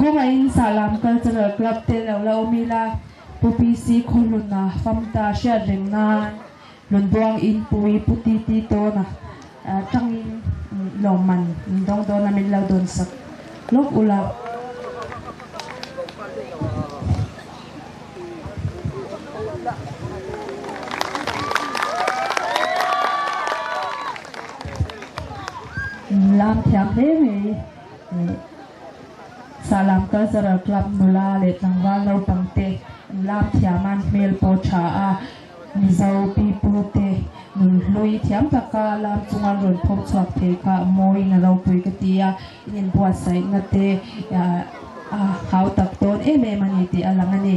Khawngaihin Sahlam Cultural Club te lo la awm ila, Pu PC Khawhluna famta hriat reng nan Lunbuang Inpui Pu TT Tawna tangin lawmman min dawng dawn a min lo dawn sak lawk ula. Lam thiam hle mai. Sahlam Cultural Club nula leh tlangval naupang te lam thiam an hmel pawh tha a, Mizo pipu te nun hlui thiam taka lam chunga rawn phawk chhuak thei kha mawiin a ropui ka ti a, in inbuatsaihna te a hau tak dawn em em a ni tih a lang a ni.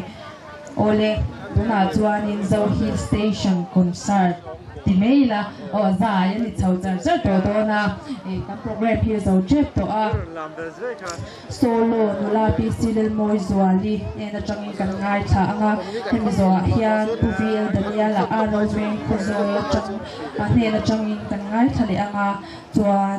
Awle, tunah chuanin Zo Hill Station concert ti mai ila aw zai a ni chho char char tawh dawn a, kan program hi a zo tep tawh a. Solo nula PC Lelmawizuali hnen atangin kan ngaithla ang a, hemi zawhah hian Pu VL Daniel-a RO Veng Khawzawl atang hnen atangin kan ngaithla leh ang a, chuan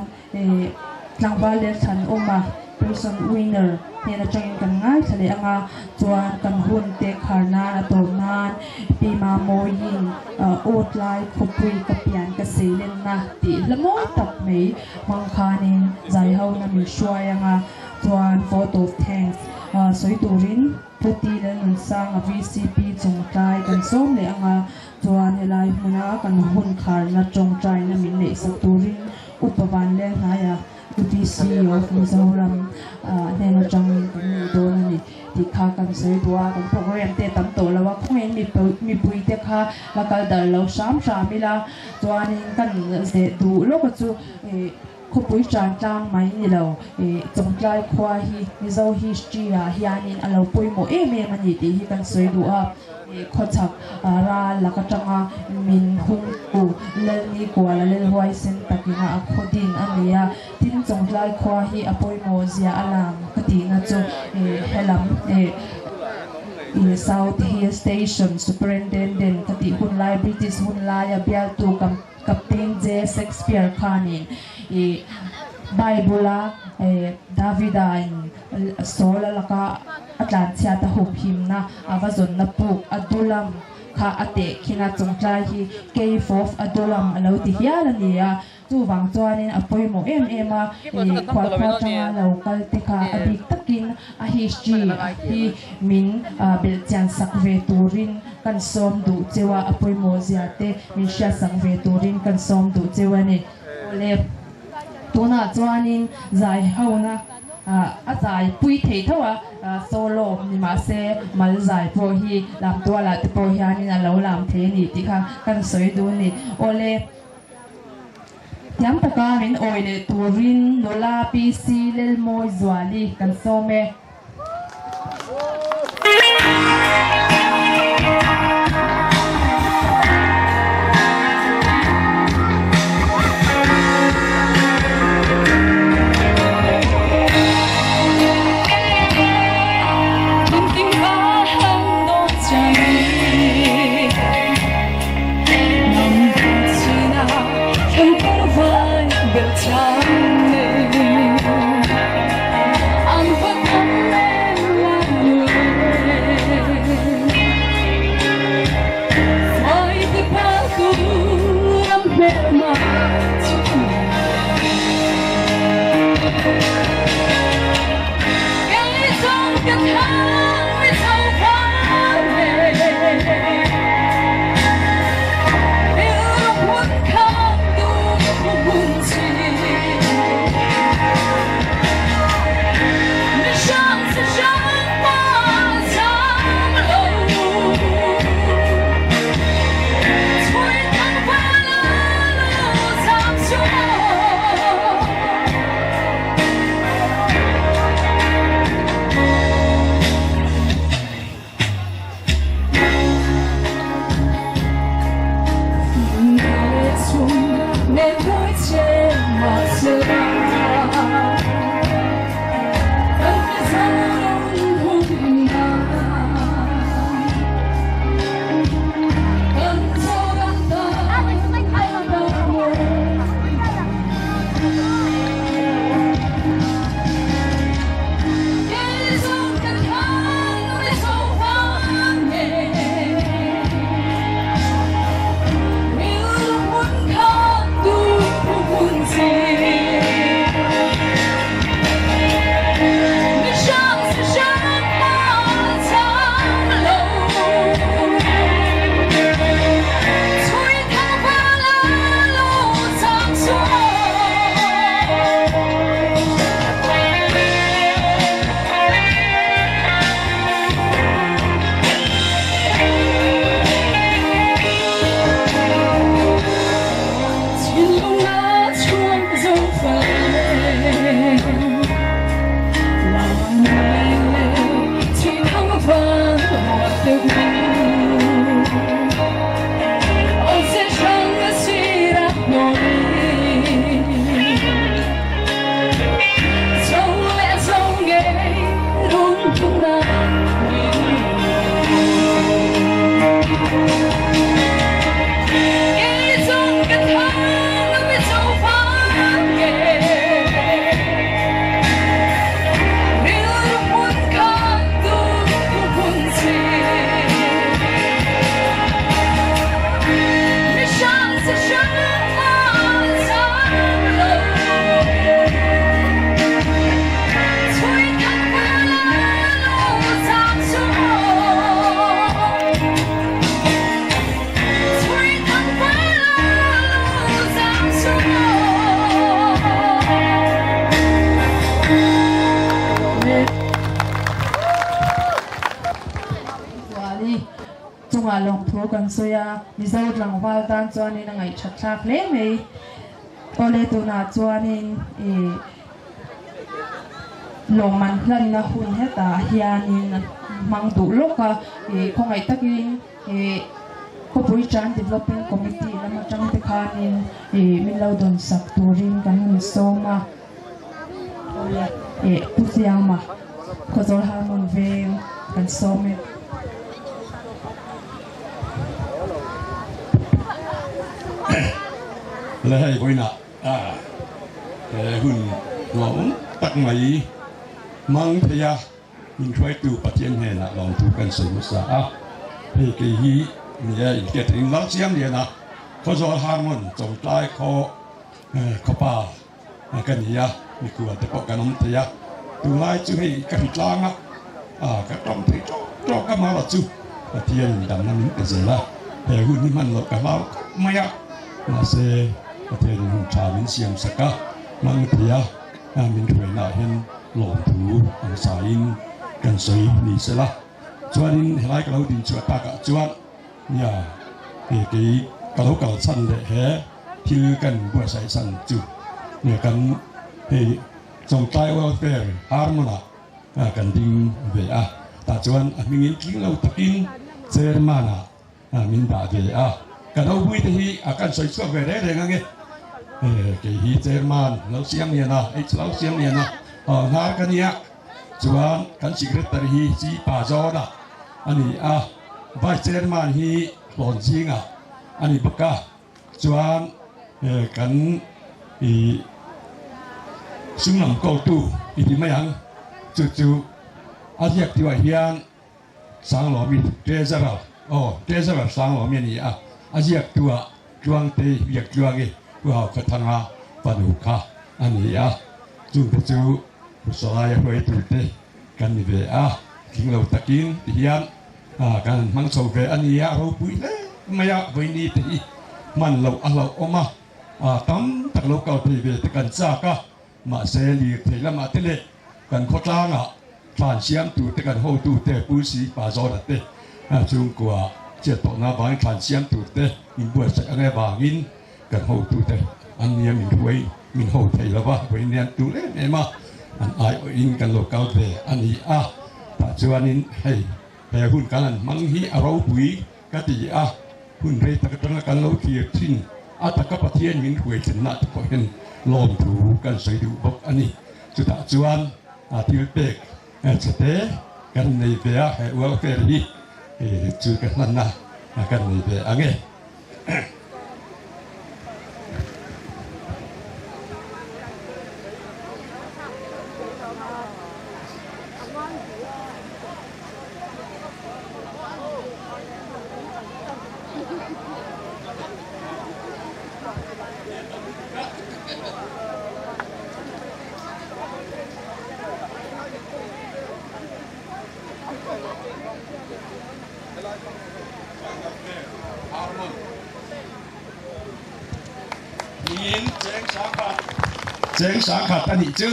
Tlangval leh thlan awma person winner hnen atangin kan ngaithla leh ang a, chuan kan hun te khar nan a tawp nan Pi Mamawiin aw tlai khawpui ka pian ka seilenna tih hla mawi tak mai hmang khanin zai ho na min hruai ang a, chuan vote of thanks sawi turin Pu Ti Lalnunsanga VCP chung tlai kan sawm leh ang a, chuan helai hmuna kan hun kharna tawngtaina min neihsak turin Upa Vanlenghnaiah UPC of Mizoram hnen atangin kan nei dawn a ni tih kha kan sawi duh a, kan program te tam tawh lo a, khawngin mipui te kha la kal darh lo hram hram ila chuanin kan zeh duh lawk a chu khawpui tan tlang mai ni lo Chawngtlai khua hi Mizo history ah hianin a lo pawimawh em em a ni tih hi kan sawi duh a. Khawchhak ral lak atanga min hung tu Lalni Kuala Lelhuaisen takina a khaw din a ni a, tin Chawngtlai khua hi a pawimawh zia a lang ka tihna chu helam South Hill Station Superintendent ka tih hun lai British hun laia bialtu Captain J Shakespeare khanin Bible-a Davida in Saul a laka a tlanchhiat a humhimna a va zawnna puk Adulam kha a teh khin a, chawngtlai hi Cave of Adulam a lo ti hial a ni a, chuvang chuanin a pawimawh em em a, khualkhua atanga lo kal te kha a bik takin a history hi min belhchian sak ve turin kan sawm duh cheu a, a pawimawh zia te min hriatsak ve turin kan sawm duh cheu a ni. Awle, tunah chuanin zai hona a zai pui thei tho a, solo ni mahse mal zai pawh hi lam tualah te pawh hianin a lo lam thei a ni tih kha kan sawi duh a ni. Awle, thiam taka min awi leh turin nula PC Lelmawizuali kan sawm e. Chungah lawmthu kan sawi a, Mizo tlangval tan chuanin a ngaihthat thlak hle mai. Awle tunah chuanin ih lawmman hlanna hun hetah hianin a hmang duh lawk a, ih khawngaih takin ih khawpui tan development committee lam atang te khanin ih min lo dawn sak turin kan rawn sawm a. Awle ih Pu Chiangma Khawzawl Harmon veng kan sawm e. Le hei vawiinah he hun nuam tak mai mang thei a min hruaitu Pathian hnenah lawmthu kan sawi hmasa a, hei kei hi ni e inhriat ring lal chiam lian a, Khawzawl Harmon Chawngtlai khaw khawpa ka ni a, mikhual te pawh kan awm thei a, tunlai chu hei ka hri tlang a, ka tawng thei tawk tawk a mara chu Pathian in damna min pe zel a, he hun hi hman loh ka hlau khawp mai a, mahse Pathian in hun tha min siam sak a, hmang thei a, min hruaina ah hian lawmthu ang saiin kan sawi ni sela, chuanin helai ka lo din chhuah takah chuan Nia, hei kei ka lo kal chhan leh he thil kan buatsaih chhan chu nia kan hei Chawngtlai Welfare Harmon-ah kan ding ve a, tah chuan a hmingin tling lo takin Chairman-ah min dah ve a, ka ropui te hi a kan sawi chhuak ve reng reng ange, kei hi Chairman lo siam lian a, H lo siam lian a, hnar ka nia, chuan kan Secretary hi Chi Pa Zawna a ni a. Vice Chairman hi hlawn zingah a ni bawk a, chuan kan ih sum lam kotu i ti mai ang, chu chu a ziak tihah hian Sanglawmi Treasurer aw Treasurer Sanglawmi a ni a, a ziaktuah Tluangtei Biaktluangi Pu Haukhathanga fanu kha a ni a, chungte chu Pu Salaia hruaitute kan ni ve a, tling lo takin ti hian kan han hmang chho ve a nia, ropui hle mai a, vawiini te hi hman loh a hlauhawm a, tam tak lo kal thei ve te kan chak a, mahse lirthei lamah te leh kan khawtlangah thlan siam tur te kan hotu te Pu Si Pa Zawna te chhungkua chhiat tawhna avangin thlan siam tur te inbuatsaih ang avangin Kan hotute an nia min hruai min ho thei lo va, vawiin an tur em em a, an aiawhin kan lo kal ve a ni a, tah chuanin hei he hun kan han hmang hi a ropui ka ti a, hun rei tak atanga kan lo thlir thin a taka Pathian min hruai thlenna te pawh hian lawmthu kan sawi duh bawk a ni. Chutah chuan thil pek chhete kan nei ve a, he welfare hi chu ka hmanna kan nei ve ang e. Cheng sangkhat a nih chu.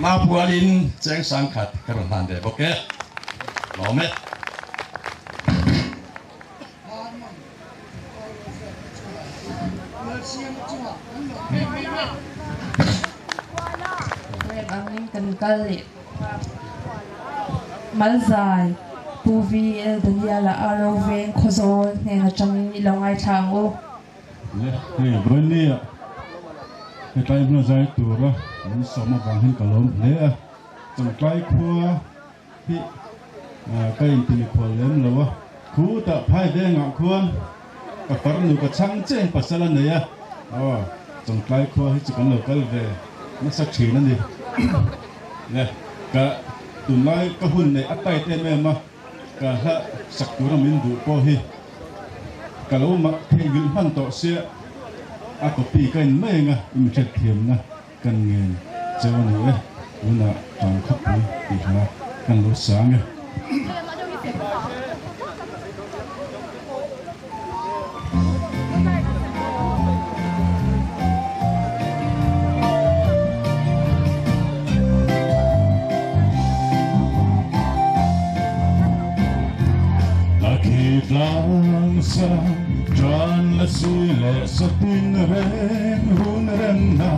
Ma pualin cheng sangkhat ka rawn hlan ve bawk e. Lawm e. Rem angin kan kal leh bawk a. Malzai, Pu VL Daniel-a Aro Veng Khawzawl hnen atangin i lo ngaithla ang u. Le, hei Vawinia hetlai hmuna zai tura min sawm avang hian ka lawm hle a. Chawngtlai khua hi ka intimikhual lem lo a, khutah phai vengah khuan ka farnu ka chhang cheng pasal a nei a, aw Chawngtlai khua hi chu kan lo kal ve nasa thin a ni. Le, ka tunlai ka hun neih a tight em em a, ka hla sak tura min duh pawh hi ka lo mak theihnghilh hman tawh sia, a copy ka in mai anga i mi hriatthiamna Kan ngen cheu a ni e, tunah tan khawpui tih hla kan lo sang e. A khi tlang sang tan la si leh satin reng hun remna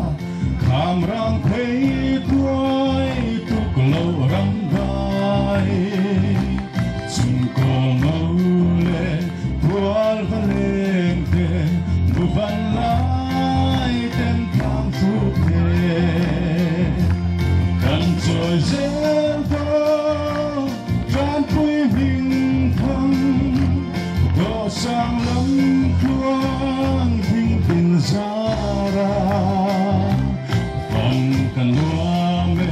Kham rang phei tuai tuk lo ram dai Chung kawl ngo le tual va leng te Bu van lai ten tlang thu the Kan chawi zel dawn Tanpui hming thang Dawhsang lam tluang thing tin zara Fang ka nuam e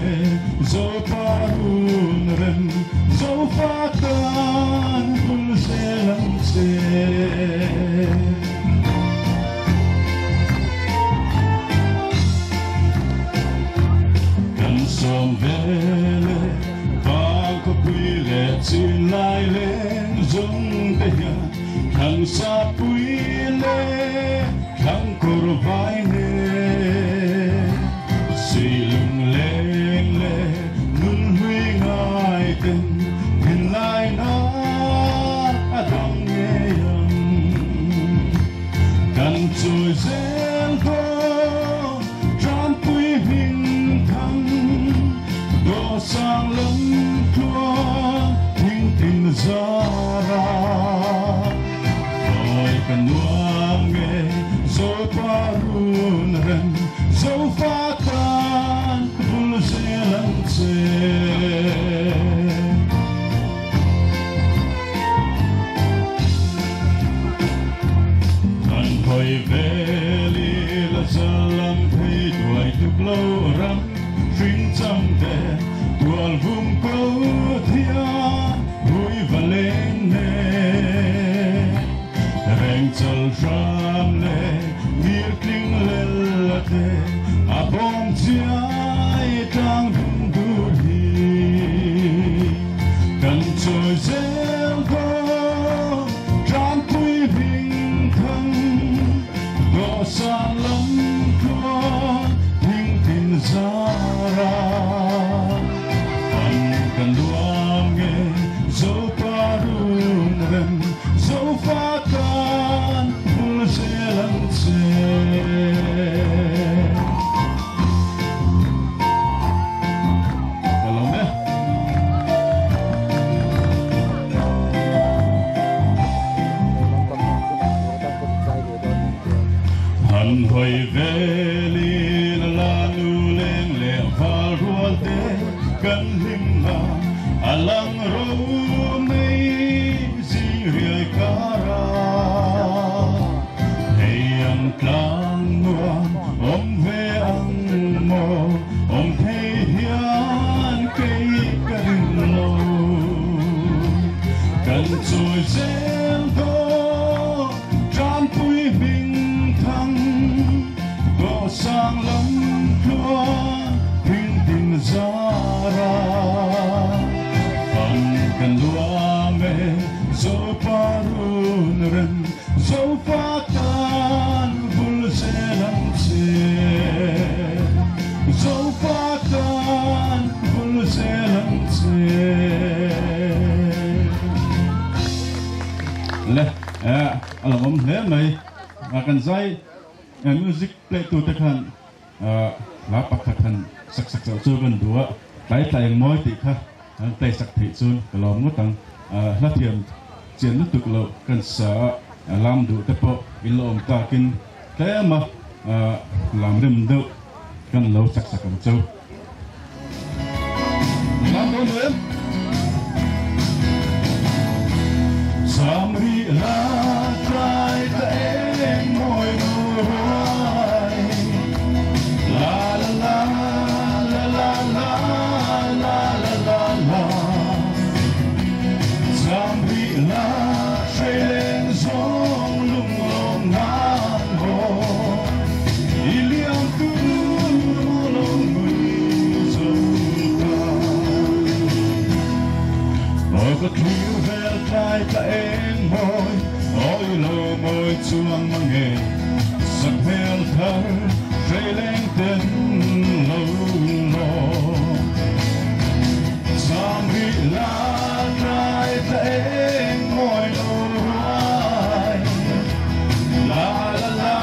Zopa run rem Zofa tan bul zel ang che. Kan sawm vel e Vang khawpui leh chin lai leng zawng te hian thlang sa pui leh thlang kawr vai nen Silung leng leh nun hlui ngai ten thinlai na a dang ngei ang. Kan chawi zel dawn Tanpui hming thang Dawhsang lam tluang thing tin zara Kawi ka nuam nge Zopa run rem Zofa tan bul zel ang che. Kan hawi vel i la zalam phei duai tuk lo ram hring chang te tual vum ko thian hui va leng ne reng chal hram le ngir tling lel la te a bawm chiai tlang dum dur hi. Kan chawi zel dawn Tanpui hming thang Dawhsan lam tluang thing tin zara Kan kan nuam nge Zopa run rem Zofa tan bul zel ang che. Ka lawm e. Han hawi vel in a la nu leng leh val rual te kan hlim la a lang ro mai zing riai kar a hei ang tlang nuam awm ve ang maw awm thei hian kei ka ring lo. Kan chawi zel dawn Tanpui hming thang Dawhsang lam tluan thing tin zara Fang kan luam e Zopa run rem Zofa tan bul zel ang che Zofa tan bul zel ang che. Le a lo awm hle mai. Kan zai music play tu te khan. Hla pakhat han sak sak chauh chu kan duh a, tlai tlai eng mawi tih kha han play sak theih chuan ka lawm ngawt ang. Hla thiam chian lutuk loh kan sa a, lam duh te pawh in la awm takin tlem a lam rem deuh kan lo sak sak ang chau. Lam dawn em? Sam ri la tlai ta eng mawi lo ruai La la la la la la la la la la Sam ri la hrei leng zawng lung lawm nan haw I liam tur maw lo nui zo ta Aw ka thlir vel tlai ta eng mawi Awi lo mawi chuang mang e Sak hmel thar hrei leng ten lo lawm Cham rih la tlai ta eng mawi lo ruai La la la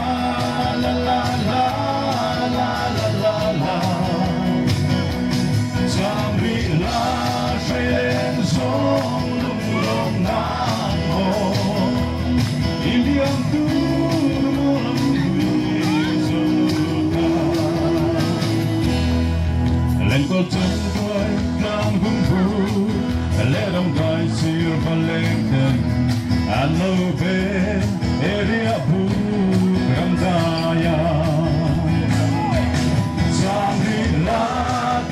la la la la la la la Cham rih la hrei leng zawng lung lawm nan maw I liam tur maw lam hlui zo ta Lenkawl chân tuai tlang hung hu Leh ram dai sir va leng ten An lo ve area buk ram daia Cham rih la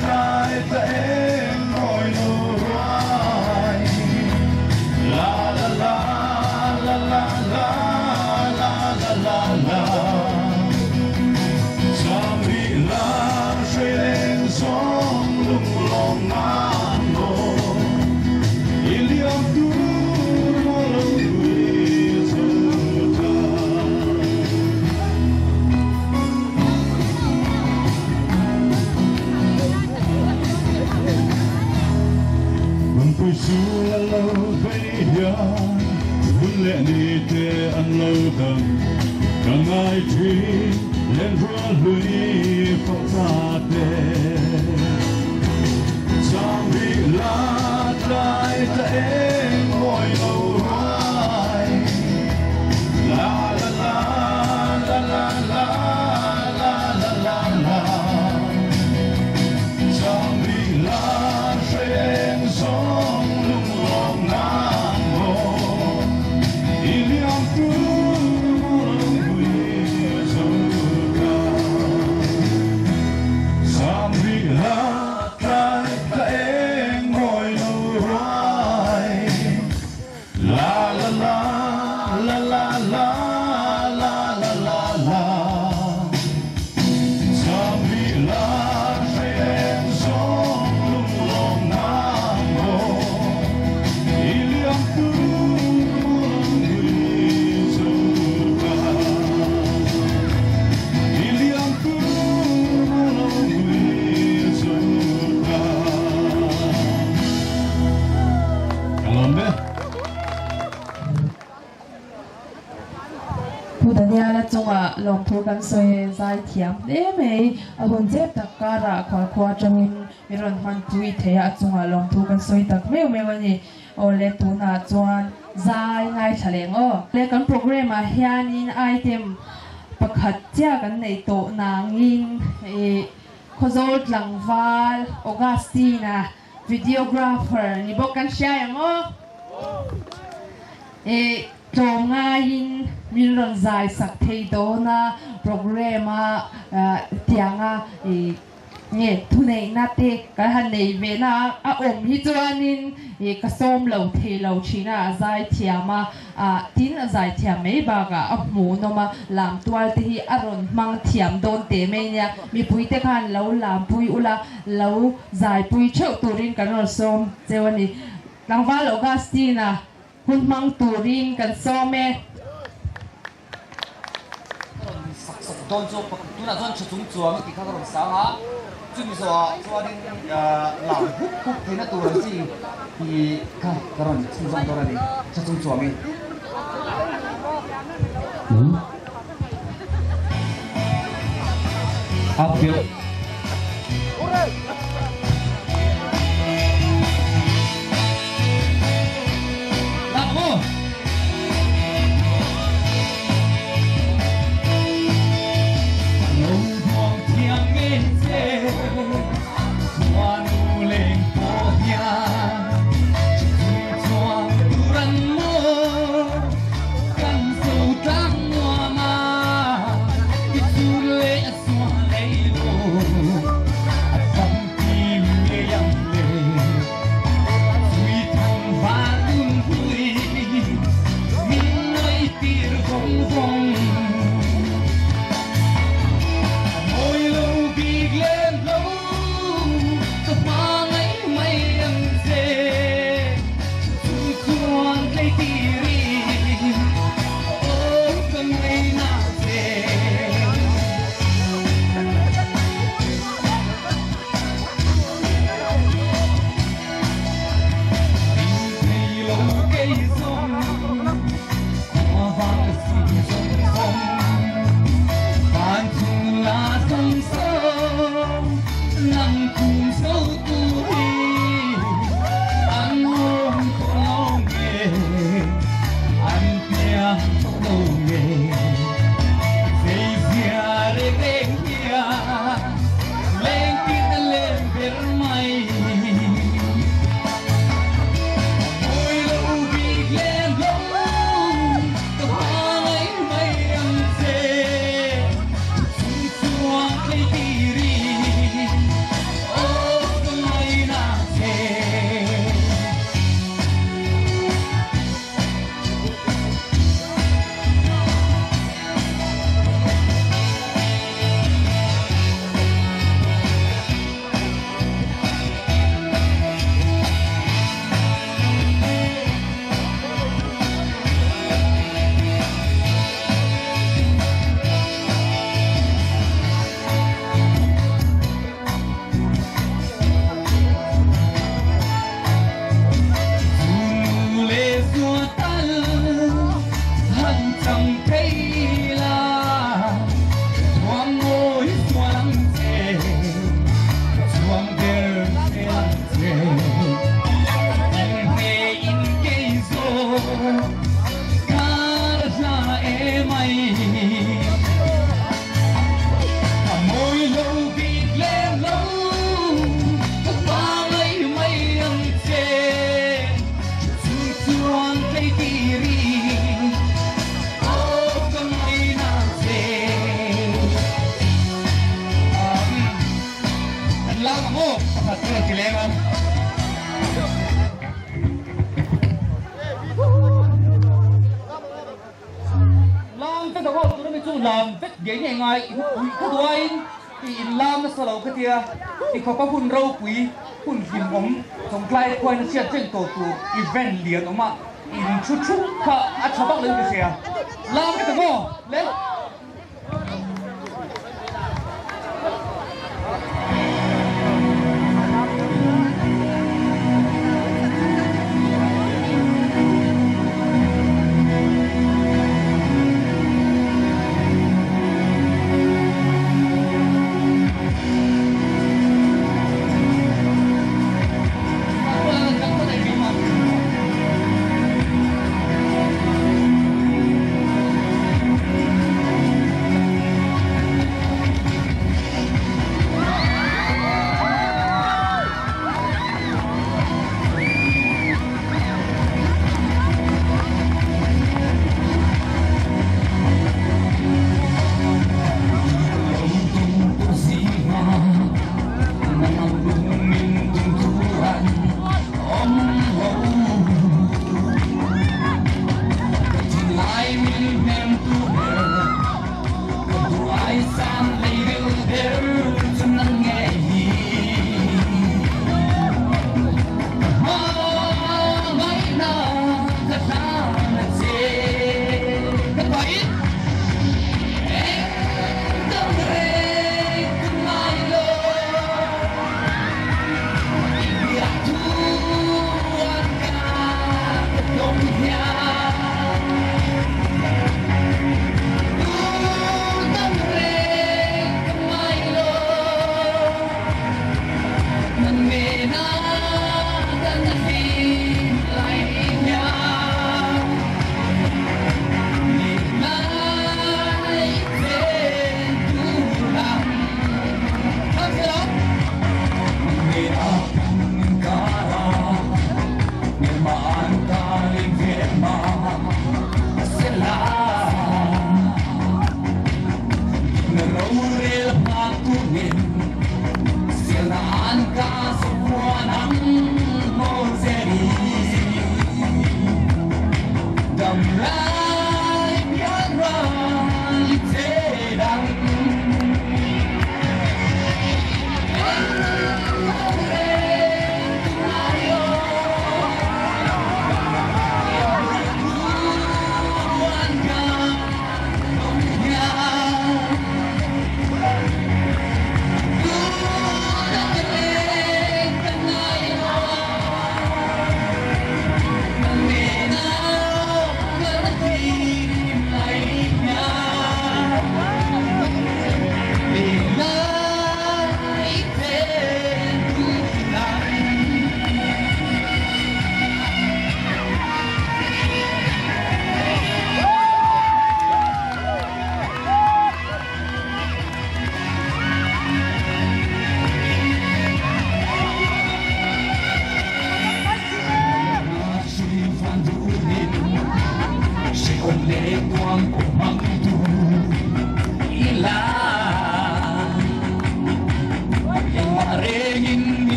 tlai ta eng mawi lo ruai La la la la la la la la la la Cham rih la hrei leng zawng lung lawm nan maw I liam tur maw lo nui zo ta. Nunpui sul a lo vei hian hun leh ni te an lo dang ka ngai thin lenrual hlui fawh ta te. Chang rih la tlai ta eng mawi lo ruai la la la la la la la la la la Chang rih la hrei eng zawng lung lawm nan maw I liam tur maw lo hui zo ta. Sam rih la tlai ta eng mawi lo ruai La la la la la la la la la la Sam rih la hrei eng zawng lung lawm nan maw I liam tur maw lo hui zo ta. I liam tur maw lo hui zo ta. Ka lawm ve. Pu Daniela chungah lawmthu kan sawi e, zai thiam hle mai. A hun zep tak karah khualkhua atangin min rawn hmanpui thei a, a chungah lawmthu kan sawi tak meuh meuh a ni. Aw le tunah chuan zai ngaithla leng aw. Le kan program ah hianin item pakhat chiah kan neih tawh nangin ih Khawzawl tlangval Augustine-a videographer ni bawk kan hria em aw. Ih tlawm ngaiin min rawn zai sak thei dawn a program a tianga ih Nge thuneihna te kan han nei ve na a, a awm hi chuanin ih ka sawm lo thei lo thin a, a zai thiam a, ah tin a zai thiam mai bakah a hmuhnawm a, lam tual te hi a rawn hmang thiam dawn teh mai nia, mipui te khan lo lampui ula, lo zaipui theuh turin kan rawn sawm cheu a ni. Tlangval Augustine-a hun hmang turin kan sawm e. Ka rawn sak sak dawn chu tunah chuan tha chung chuang tih kha ka rawn sang a, chumi zawhah chuanin lam hup hup theihna tur ang chi tih kha ka rawn chhunzawm dawn a ni, tha chung chuangin. Up deuh. Event lian awm a in thu thu kha a tha vak lo in ka hria lam ka ta maw le.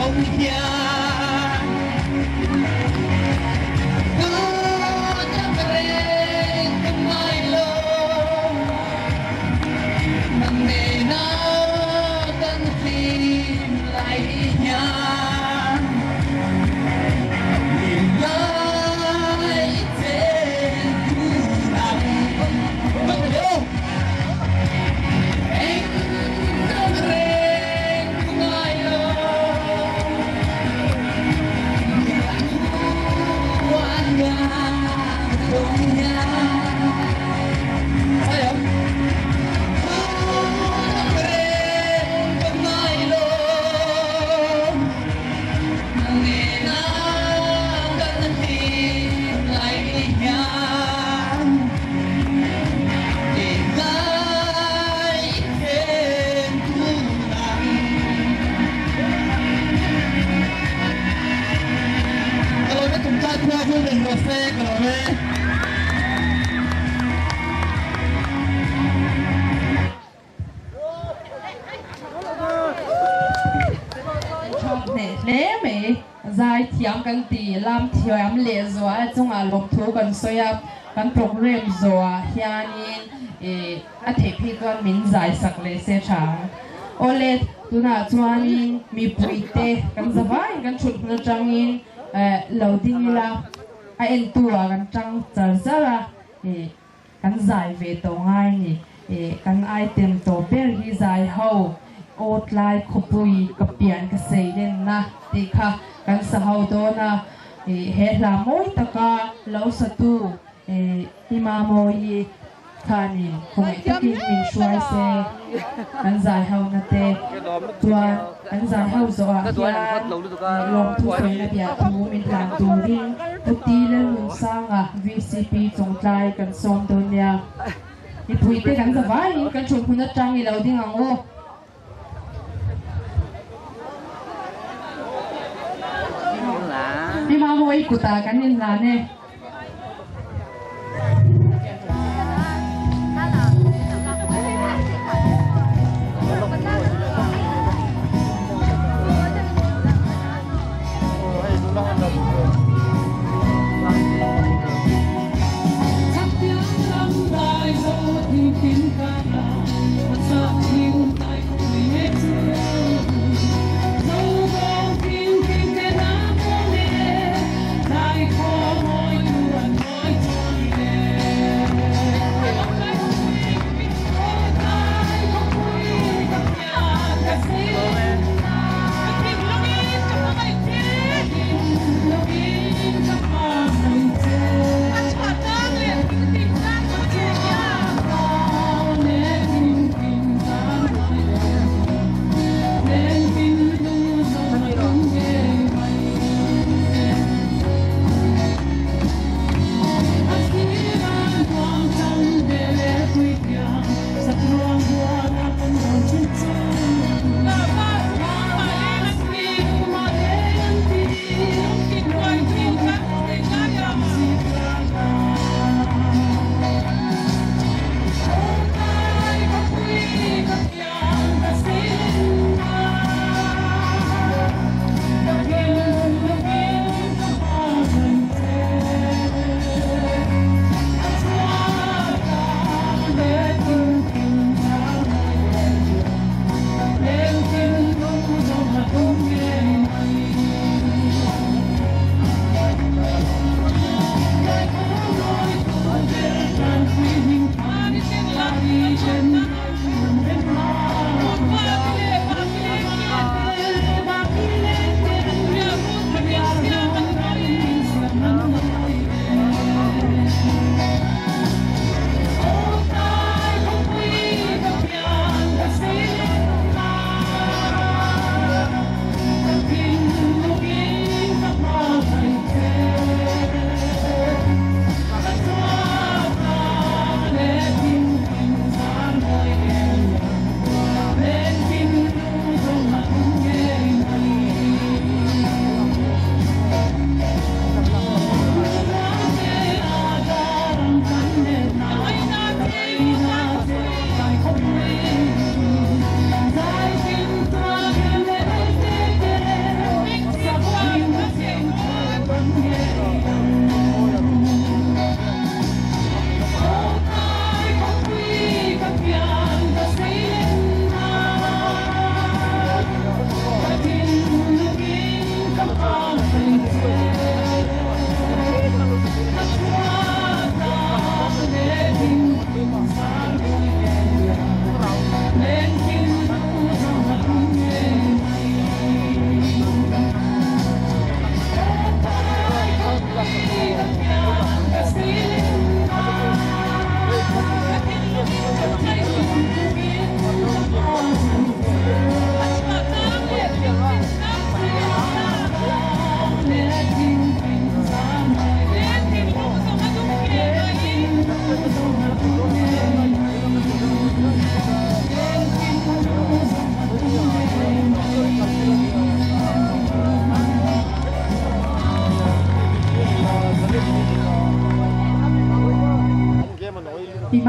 Kawng hian tu dang reng ka ngai lo, nang nena kan hlim lai hian hlim lai chen tun ang. Eng dang reng ka ngai lo, Hle mai zai thiam kan ti lam thiam leh zual chungah lawmthu kan sawi a kan program zawhah hianin ih a theih phei chuan min zai sak leh se tha ang. Awle tunah chuanin mipuite kan za vaiin kan thut hmun atangin eh lo ding ila a entu ah kan tang char char a ih kan zai ve tawh ngai a ni. Ih kan item tawh ber hi zai ho aw tlai khawpui ka pian ka sei lenna tih kha kan sa ho dawn a ih he hla mawi taka lo satu ih Pi Mamawi khanin khawngaih takin min hruai se kan zai ho na te chuan kan zai ho zawh ah hian lawmthu sawina biah thu min hlan turin Pu Ti Lalnunsanga VCP Chawngtlai kan sawm dawn nia. Mipui te kan za vaiin kan thut hmun atang i lo ding ang u. Pi Mamawi kutah kan inhlan e.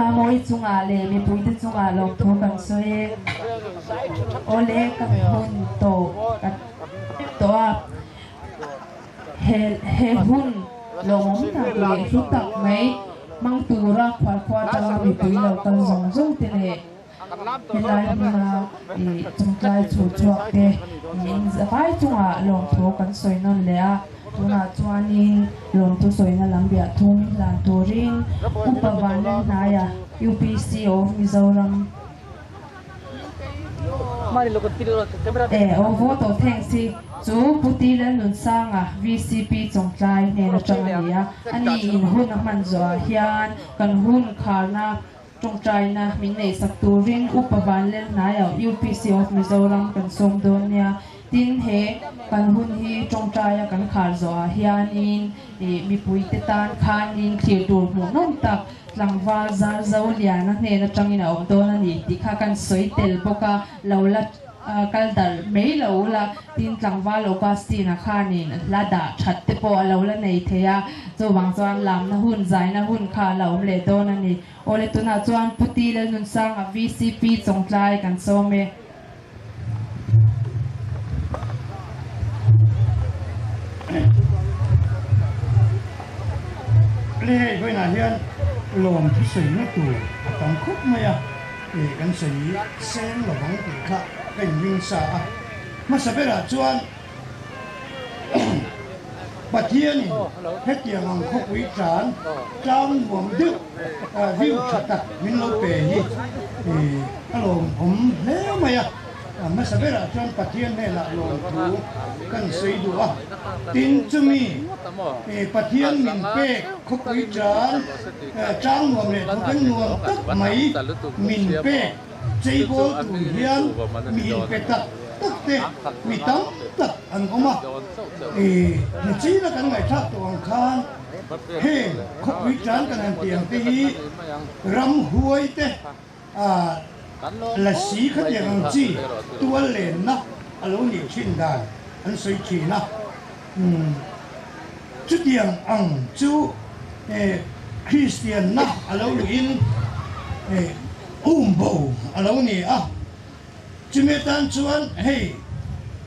Mawi chungah leh mipuite chungah lawmthu kan sawi e. Awle ka hun tawh ka tawh a, he he hun lawmawm tak leh hlu tak mai hmang tura khualkhua atanga mipui lo kal zawng zawng te leh Helai hmuna ih chungtlai chhur chhuak te min vai chungah lawmthu kan sawi nawn leh a, tunah chuanin lawmthu sawina lam biah thung hlan turin Upa Vanlalhnaia UPC of Mizoram eh aw vote of thanks hi chu Pu T Lalnunsanga VCP Chawngtlai hnen atang a ni a, ani in hun a hman zawhah hian kan hun kharna Tawngtaina min neihsak turin Upa Vanlelhnaiah UPC of Mizoram kan sawm dawn nia. Tin, he kan hun hi tawngtaia kan khar zawhah hianin ih mipuite tan khanin thlir tur hmuhnawm tak tlangval zar zo liana hnen atangin a awm dawn a ni tih kha kan sawi tel bawk a, lo la kal darh mai lo ula. Tin, tlangval Augustine-a khanin hla dah that te pawh a lo la nei thei a, chuvang chuan lamna hun, zaina hun kha a la awm leh dawn a ni. Awle tunah chuan Pu Ti Lalnunsanga VCP Chawngtlai kan sawm e. Hle hei vawiinah hian lawm thusawi tur a tam khawp mai a, kan sawi seng lovang tih kha ka inring sa a. Hmasa berah chuan Pathianin hetiang ang khawpui tlan tlang nuam deuh view tha tak min lo pe hi a lawmawm hle mai a. Hmasa berah chuan Pathian hnenah lawmthu kan sawi duh a, tin chumi Pathian min pek khawpui tlan tlang nuam leh thawkeng nuam tak mai min pek Cheibawl tur hian mi inpe tak tak te mi tam tak an awm a, i hnuchina kan ngaihthlak tawh ang khan heng khawpui tan kan han tih ang te hi ramhuai te lasi khatiang ang chi tual lenna a lo nih thin dan an sawi thin a, chutiang ang chu Kristianna a lo luhin um bo a lo ni a, chumi atan chuan hei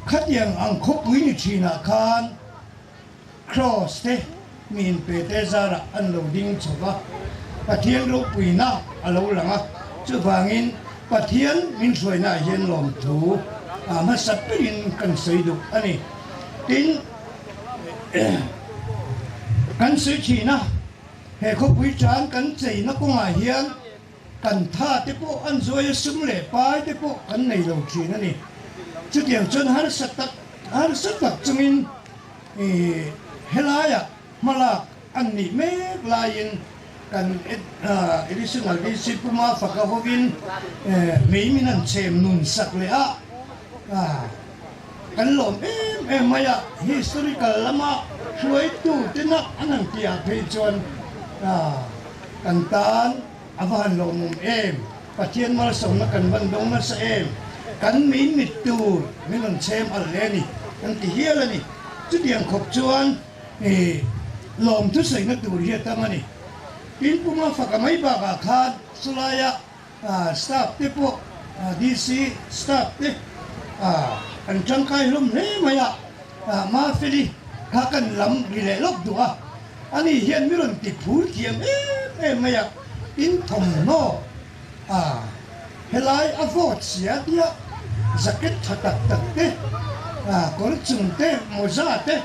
khatiang ang khawpui ni thinah khan Kraws te mi inpe te zarah an lo ding chho va, Pathian ropuina a lo lang a, chuvangin Pathian min hruainaah hian lawmthu a hmasa berin kan sawi duh a ni. Tin, kan sawi thin a, he khawpui tan kan cheina kawngah hian kan tha te pawh an zuai a, sum leh pai te pawh kan nei lo thin a ni. Chutiang chuan harsa tak harsa tak chungin helaiah hmalak an nih mek laiin kan Additional DC Pu Mafaka hovin mei min han chhem nun sak leh a, Kan lawm em em mai a, historical lama hruaitu te nak an han tih ah phei chuan kan tan a va han lawmawm em, Pathian malsawmna kan van dawng nasa em, kan min mit tur min rawn chhem alh hle a ni kan ti hial a ni. Chutiang khawp chuan lawm thusawina tur hi a tam a ni. Tin Puma faka mai bakah khan chulaia Staff te pawh DC staff te an tangkai hlawm hle mai a, Mafeli kha kan lam ri leh lawk duh a, ani hian mi rawn ti phur thiam em em mai a, in thawmhnaw helai a vawt sia tia jacket tha tak tak te, kawr chung te, mawza te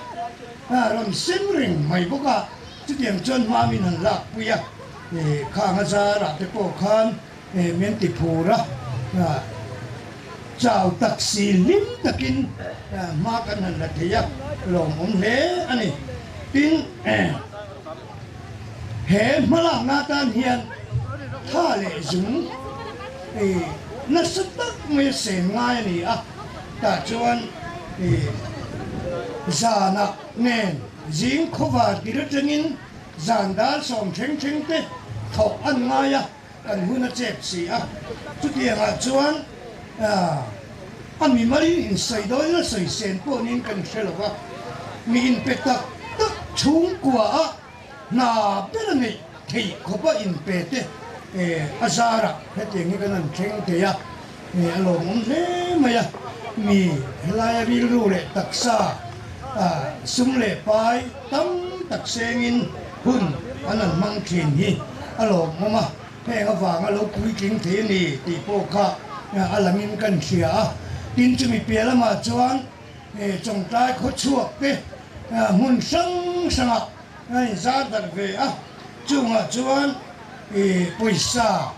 rawn sem reng mai bawk a, chutiang chuan hma min han lakpui a. Khang a zarah te pawh khan min ti phur a, chau tak si hlim takin hma kan han la thei a, lawmawm hle a ni. Tin, he hmalakna atan hian tha leh zung nasa tak mai a sen ngai a ni a, tah chuan zanah nen zing khawvar tir atangin Zan dar sawm thleng thleng te thawk an ngai a, kan hun a chep si a. Chutiangah chuan a mi marin insawi dawn ila sawi sen pawh niin kan hre lo va, mi inpe tak tak chhungkua a hna ber a neih theih khawpa inpe te. A zarah hetiang hi kan han thleng thei a, a lawmawm hle mai a. Mi helaia rilru leh taksa sum leh pai tam tak sengin hun an han hmang thin hi a lawmawm a. Heng avanga lo puitling thei a ni tih pawh kha a langin kan hria a. Tin, chumi piah lamah chuan Chawngtlai khawchhuak te hmun hrang hrangah a inzar darh ve a, chungah chuan pawisa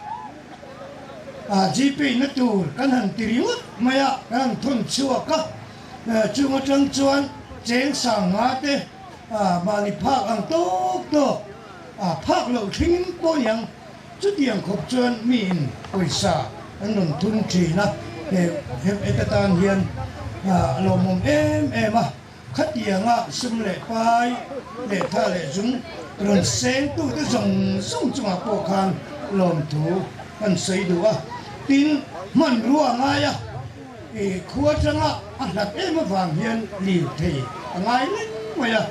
GPay na tur kan han ti ringawt mai a, kan han thawn chhuak a, chung atang chuan cheng sangha te mahni phak ang tawk tawk phak loh thleng pawh ni ang. Chutiang khawp chuan miin pawisa an rawn thun thin a, he heta tan hian a lawmawm em em a. Khatianga sum leh pai leh tha leh zung rawn sengtute zawng zawng chungah pawh khan lawmthu kan sawi duh a. Tin, hmanrua a ngai a, khua atanga a hlat em avang hian lirthei a ngai reng mai a.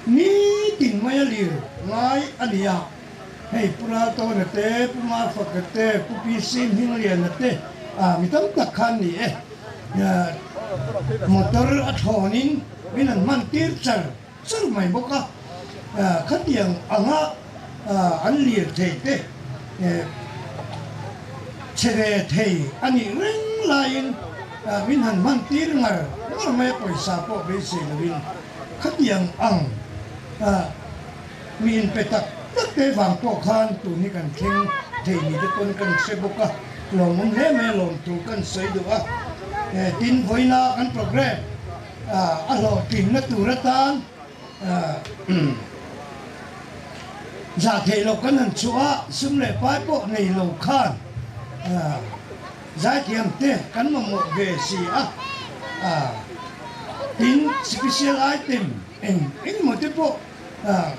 Nitin mai a lir ngai a ni a, hei Pu Raltawna te, Pu Mafaka te, Pu PC Hmingliana te mi tam tak khan ni e. Motor a thlawnin min han hman tir char char mai bawk a, khatiang anga an lir thei te che ve thei a nih reng laiin min han hman tir ngar ngar mai a, pawisa pawh beisei loin. Khatiang ang mi inpe tak tak te vang pawh khan tun hi kan thleng thei ni te pawn kan hre bawk a, lawmawm hle mai a lawm tur kan sawi duh a. Tin, vawiina kan programme a hlawhtlinna tur atan zah theih loh kan han chhuah a, sum leh pai pawh nei lo khan Zaithiam te kan mamawh ve si a, tin special item eng engemaw te pawh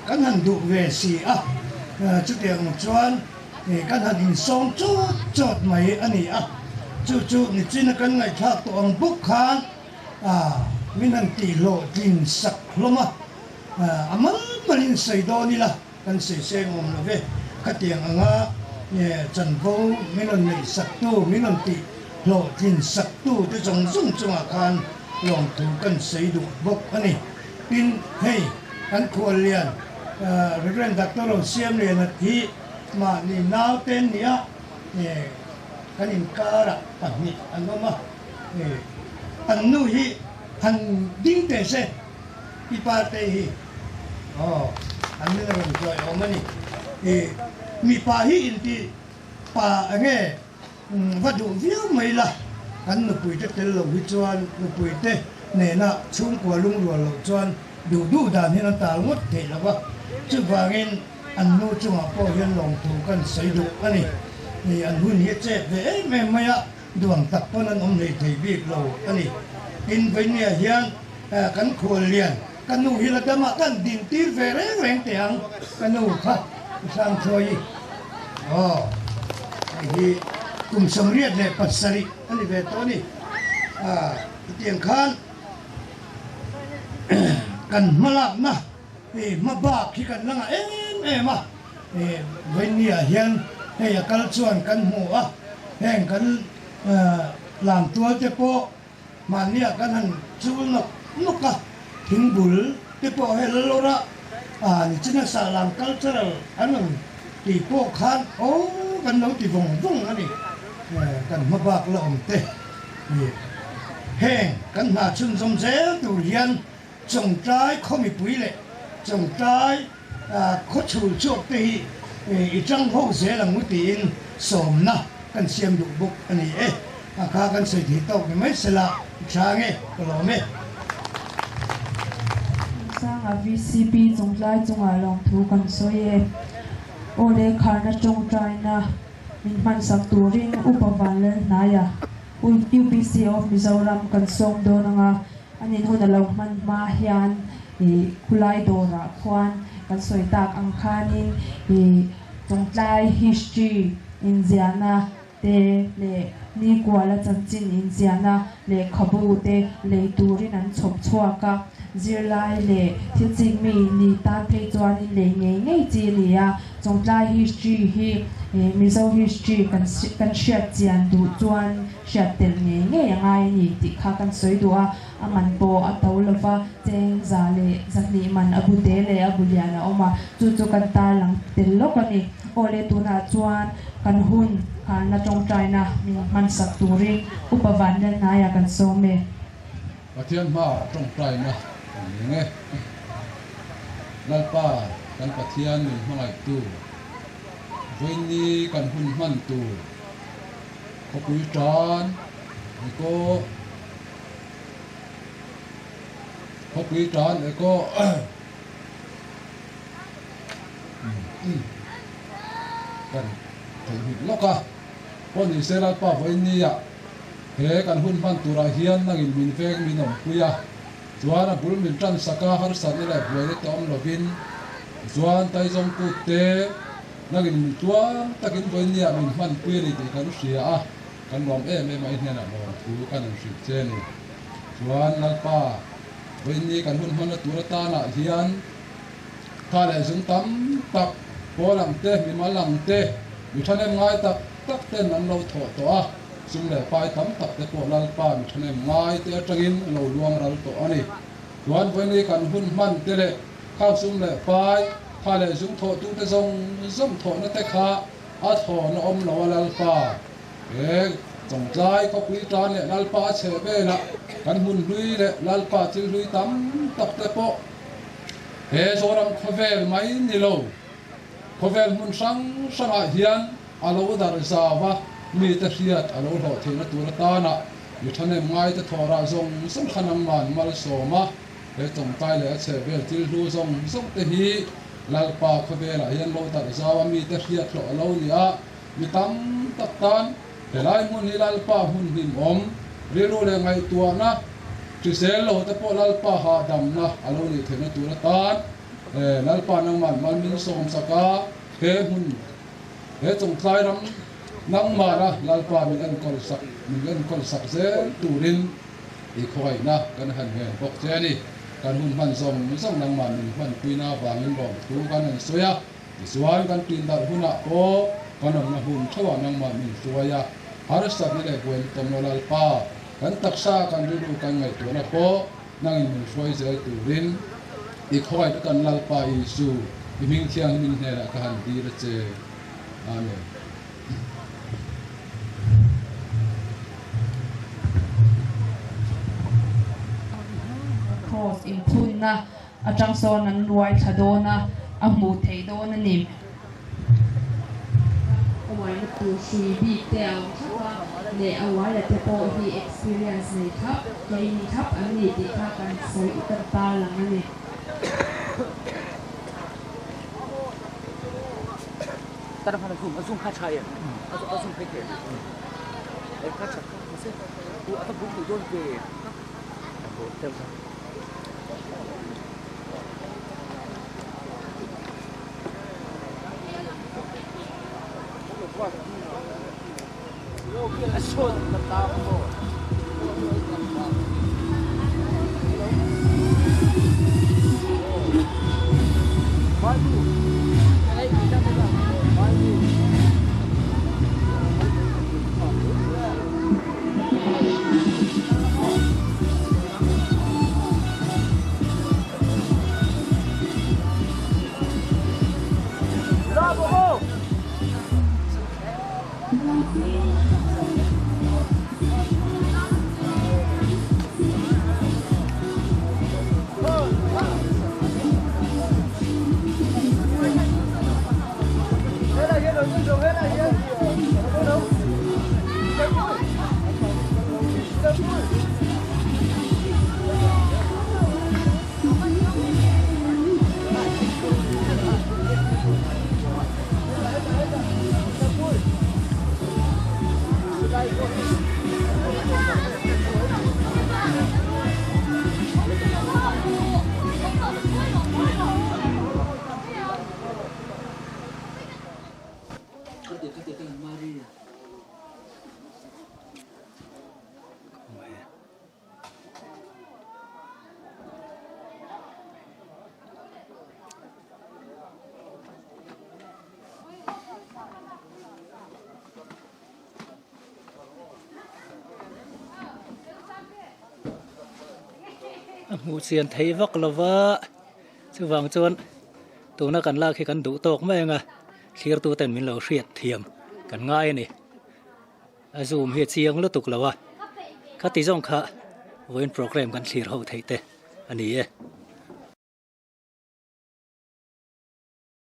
kan han duh ve si a, chutiang chuan kan han insawm chawt chawt mai a ni a, chu chu nichina kan ngaihthlak tawh ang bawk khan min han tihhlawhtlin sak hlawm a, a mal malin sawi dawn ila. Kan sawiseng awm lo ve. Khatiang anga chanvo min rawn neih saktu, min rawn tih hlawhtlin saktu te zawng zawng chungah khan lawmthu kan sawi duh bawk a ni. Tin, hei kan khuallian Rev. Doctor Rosiamliana hi mahni naute nia kan inkarah pahnih an awm a, an nu hi han ding teh se. I pa te hi aw an min rawn hruai awm a ni. I mipa hi inti pa enge va duh viau mai la, kan nupui te tel lo hi chuan nupui te nena chhungkua lungrual loh chuan duh duh dan hian a tal ngawt theih lo va, chuvangin an nu chungah pawh hian lawmthu kan sawi duh a ni. I an hun hi a chet ve em em mai a. Duang tak pawn an awm hlei thei bik lo a ni. Tin, Vainia hian kan khual lian ka nu hi la dama kan din tir ve reng reng teh ang ka nu kha i hrang thuai i. Aw, hei hi kum 87 a ni ve tawh a ni. Hetiang khan kan hmalakna hma bak hi kan la ngah em em a. Vainia hian hei a kal chuan kan hmu a, heng kan lam tual te pawh mahniah kan han chul nawk nawk a, thingbul te pawh hei la lawr a, nichin a sahlam cultural an rawn tih pawh khan aw kan lo ti vawng vawng a ni, kan hma bak la awm te heng kan hna chhunzawm zel tur hian Chawngtlai khaw mipui leh Chawngtlai khaw chhul chhuak te hi i tang ho zel ang u tiin sawmna kan siam duh bawk a ni e. A kha kan sawi thei tawk ni mai sela i tha nge ka lawm e. Sanga VCP Chawngtlai chungah lawmthu kan sawi e. Aw le kharna tawngtaina min hmansak turin Upa Vanlalhnaia UPC of Mizoram kan sawm dawn anga. A nin hun a lo hman hma hian ih khulai dawrah khuan kan sawi tak ang khanin ih Chawngtlai history inziahna te. te leh Nikuala chanchin inziahna lehkhabu te lei turin an chhawp chhuak a, zirlai leh thil chik mi ni tan phei chuanin lei ngei ngei chi a ni a, Chawngtlai history hi Mizo history kan kan hriat chian duh chuan hriat tel ngei ngei a ngai a ni tih kha kan sawi duh a, a man pawh a to lova cheng za leh zahnih man a bu te leh a bu lian a awm a, chu chu kan tarlang tel lawk a ni. Aw le tunah chuan kan hun khalna tawngtaina min hmansak turin Upa Vanlalhnaia kan sawm e. Pathian hmaah tawngtaina kan ning e. Lalpa kan Pathian min hmangaihtu, vawiinni kan hun hman tur khawpui tan ekaw khawpui tan ekaw kan theihnghilh lawk a. Pawh ni se Lalpa vawiinnia he kan hun hman turah hian nangin min veng min awmpui a, chuan a bul min tan sak a, harsatna leh buaina te awm lovin, chuan Taizawng kut te nangin min tluang takin vawiinnia min hmanpui a ni tih kan hria a, kan lawm em em a, i hnenah lawmthu kan rawn hrilh che a ni. Chuan Lalpa vawiinni kan hun hmanna tur atanah hian Kha leh zung tam tak, pawl ang te, mimal ang te, mi thahnem ngai tak tak ten an lo thawh tawh a, sum leh pai tam tak te pawh Lalpa mi thahnem ngai te atangin a lo luang ral tawh a ni. Chuan vawiini kan hun hman te leh khang sum leh pai, kha leh zung thawhtu te zawng zawng thawhna te kha a thawn a awm lo a Lalpa. He Chawngtlai khawpui tan leh Lalpa a chheh velah kan hmun hlui leh Lalpa thil hlui tam tak te pawh He Zoram khawvel mai ni lo, khawvel hmun hrang hrangah hian a lo darh zau a, mite hriat a lo hlawh theihna tur atana mi thahnem ngaite thawhrah zawng zawng kha nangman malsawm a, he tawngtai leh a chhehvel thil hlu zawng zawng te hi Lalpa khawvelah hian lo darh zau a, mite hriat hlawh a lo ni a, mi tam tak tan Helai hmun hi Lalpa hmun hlimawm, rilru leh ngaihtuahna, hrisel lo te pawh Lalpa hahdamna a lo nih theihna tur atan Lalpa nangman mal min sawmsak a, he hmun, he chawngtlai ram nangmana Lalpa min enkawl sak, min enkawl sak zel turin i khawngaihna kan han ngen bawk che a ni. Kan hun hman zawng zawng nangman min hmanpuina avangin lawmthu kan han sawi a. Tichuan, kan tindarh hunah pawh kan awmna hun theuhah nangmah min hruai a, harsatna leh buaina tawm lo Lalpa, kan taksa kan rilru kan ngaihtuahna pawh nangin min hruai zel turin i khawngaihna kan Lalpa Isu, i hming thianghlimin hnenah ka han dir a che. Amen. Cross inphunna Atang sawn an ruai thla dawn a, a hmuh theih dawn a ni. A uaina tur hrui bik te a awm thlap a, leh a uaina te pawh hi experience nei thlap, training thlap an ni tih kha kan sawi kan tarlang a ni. A hmuh chian theih vak lo va, chuvang chuan tuna kan lak hi kan duh tawk mai ang a, thlirtu ten min lo hriat thiam kan ngai a ni. A zoom hi a chiang lutuk lo a, khati zawng kha vawiin program kan thlir ho theih te a ni e.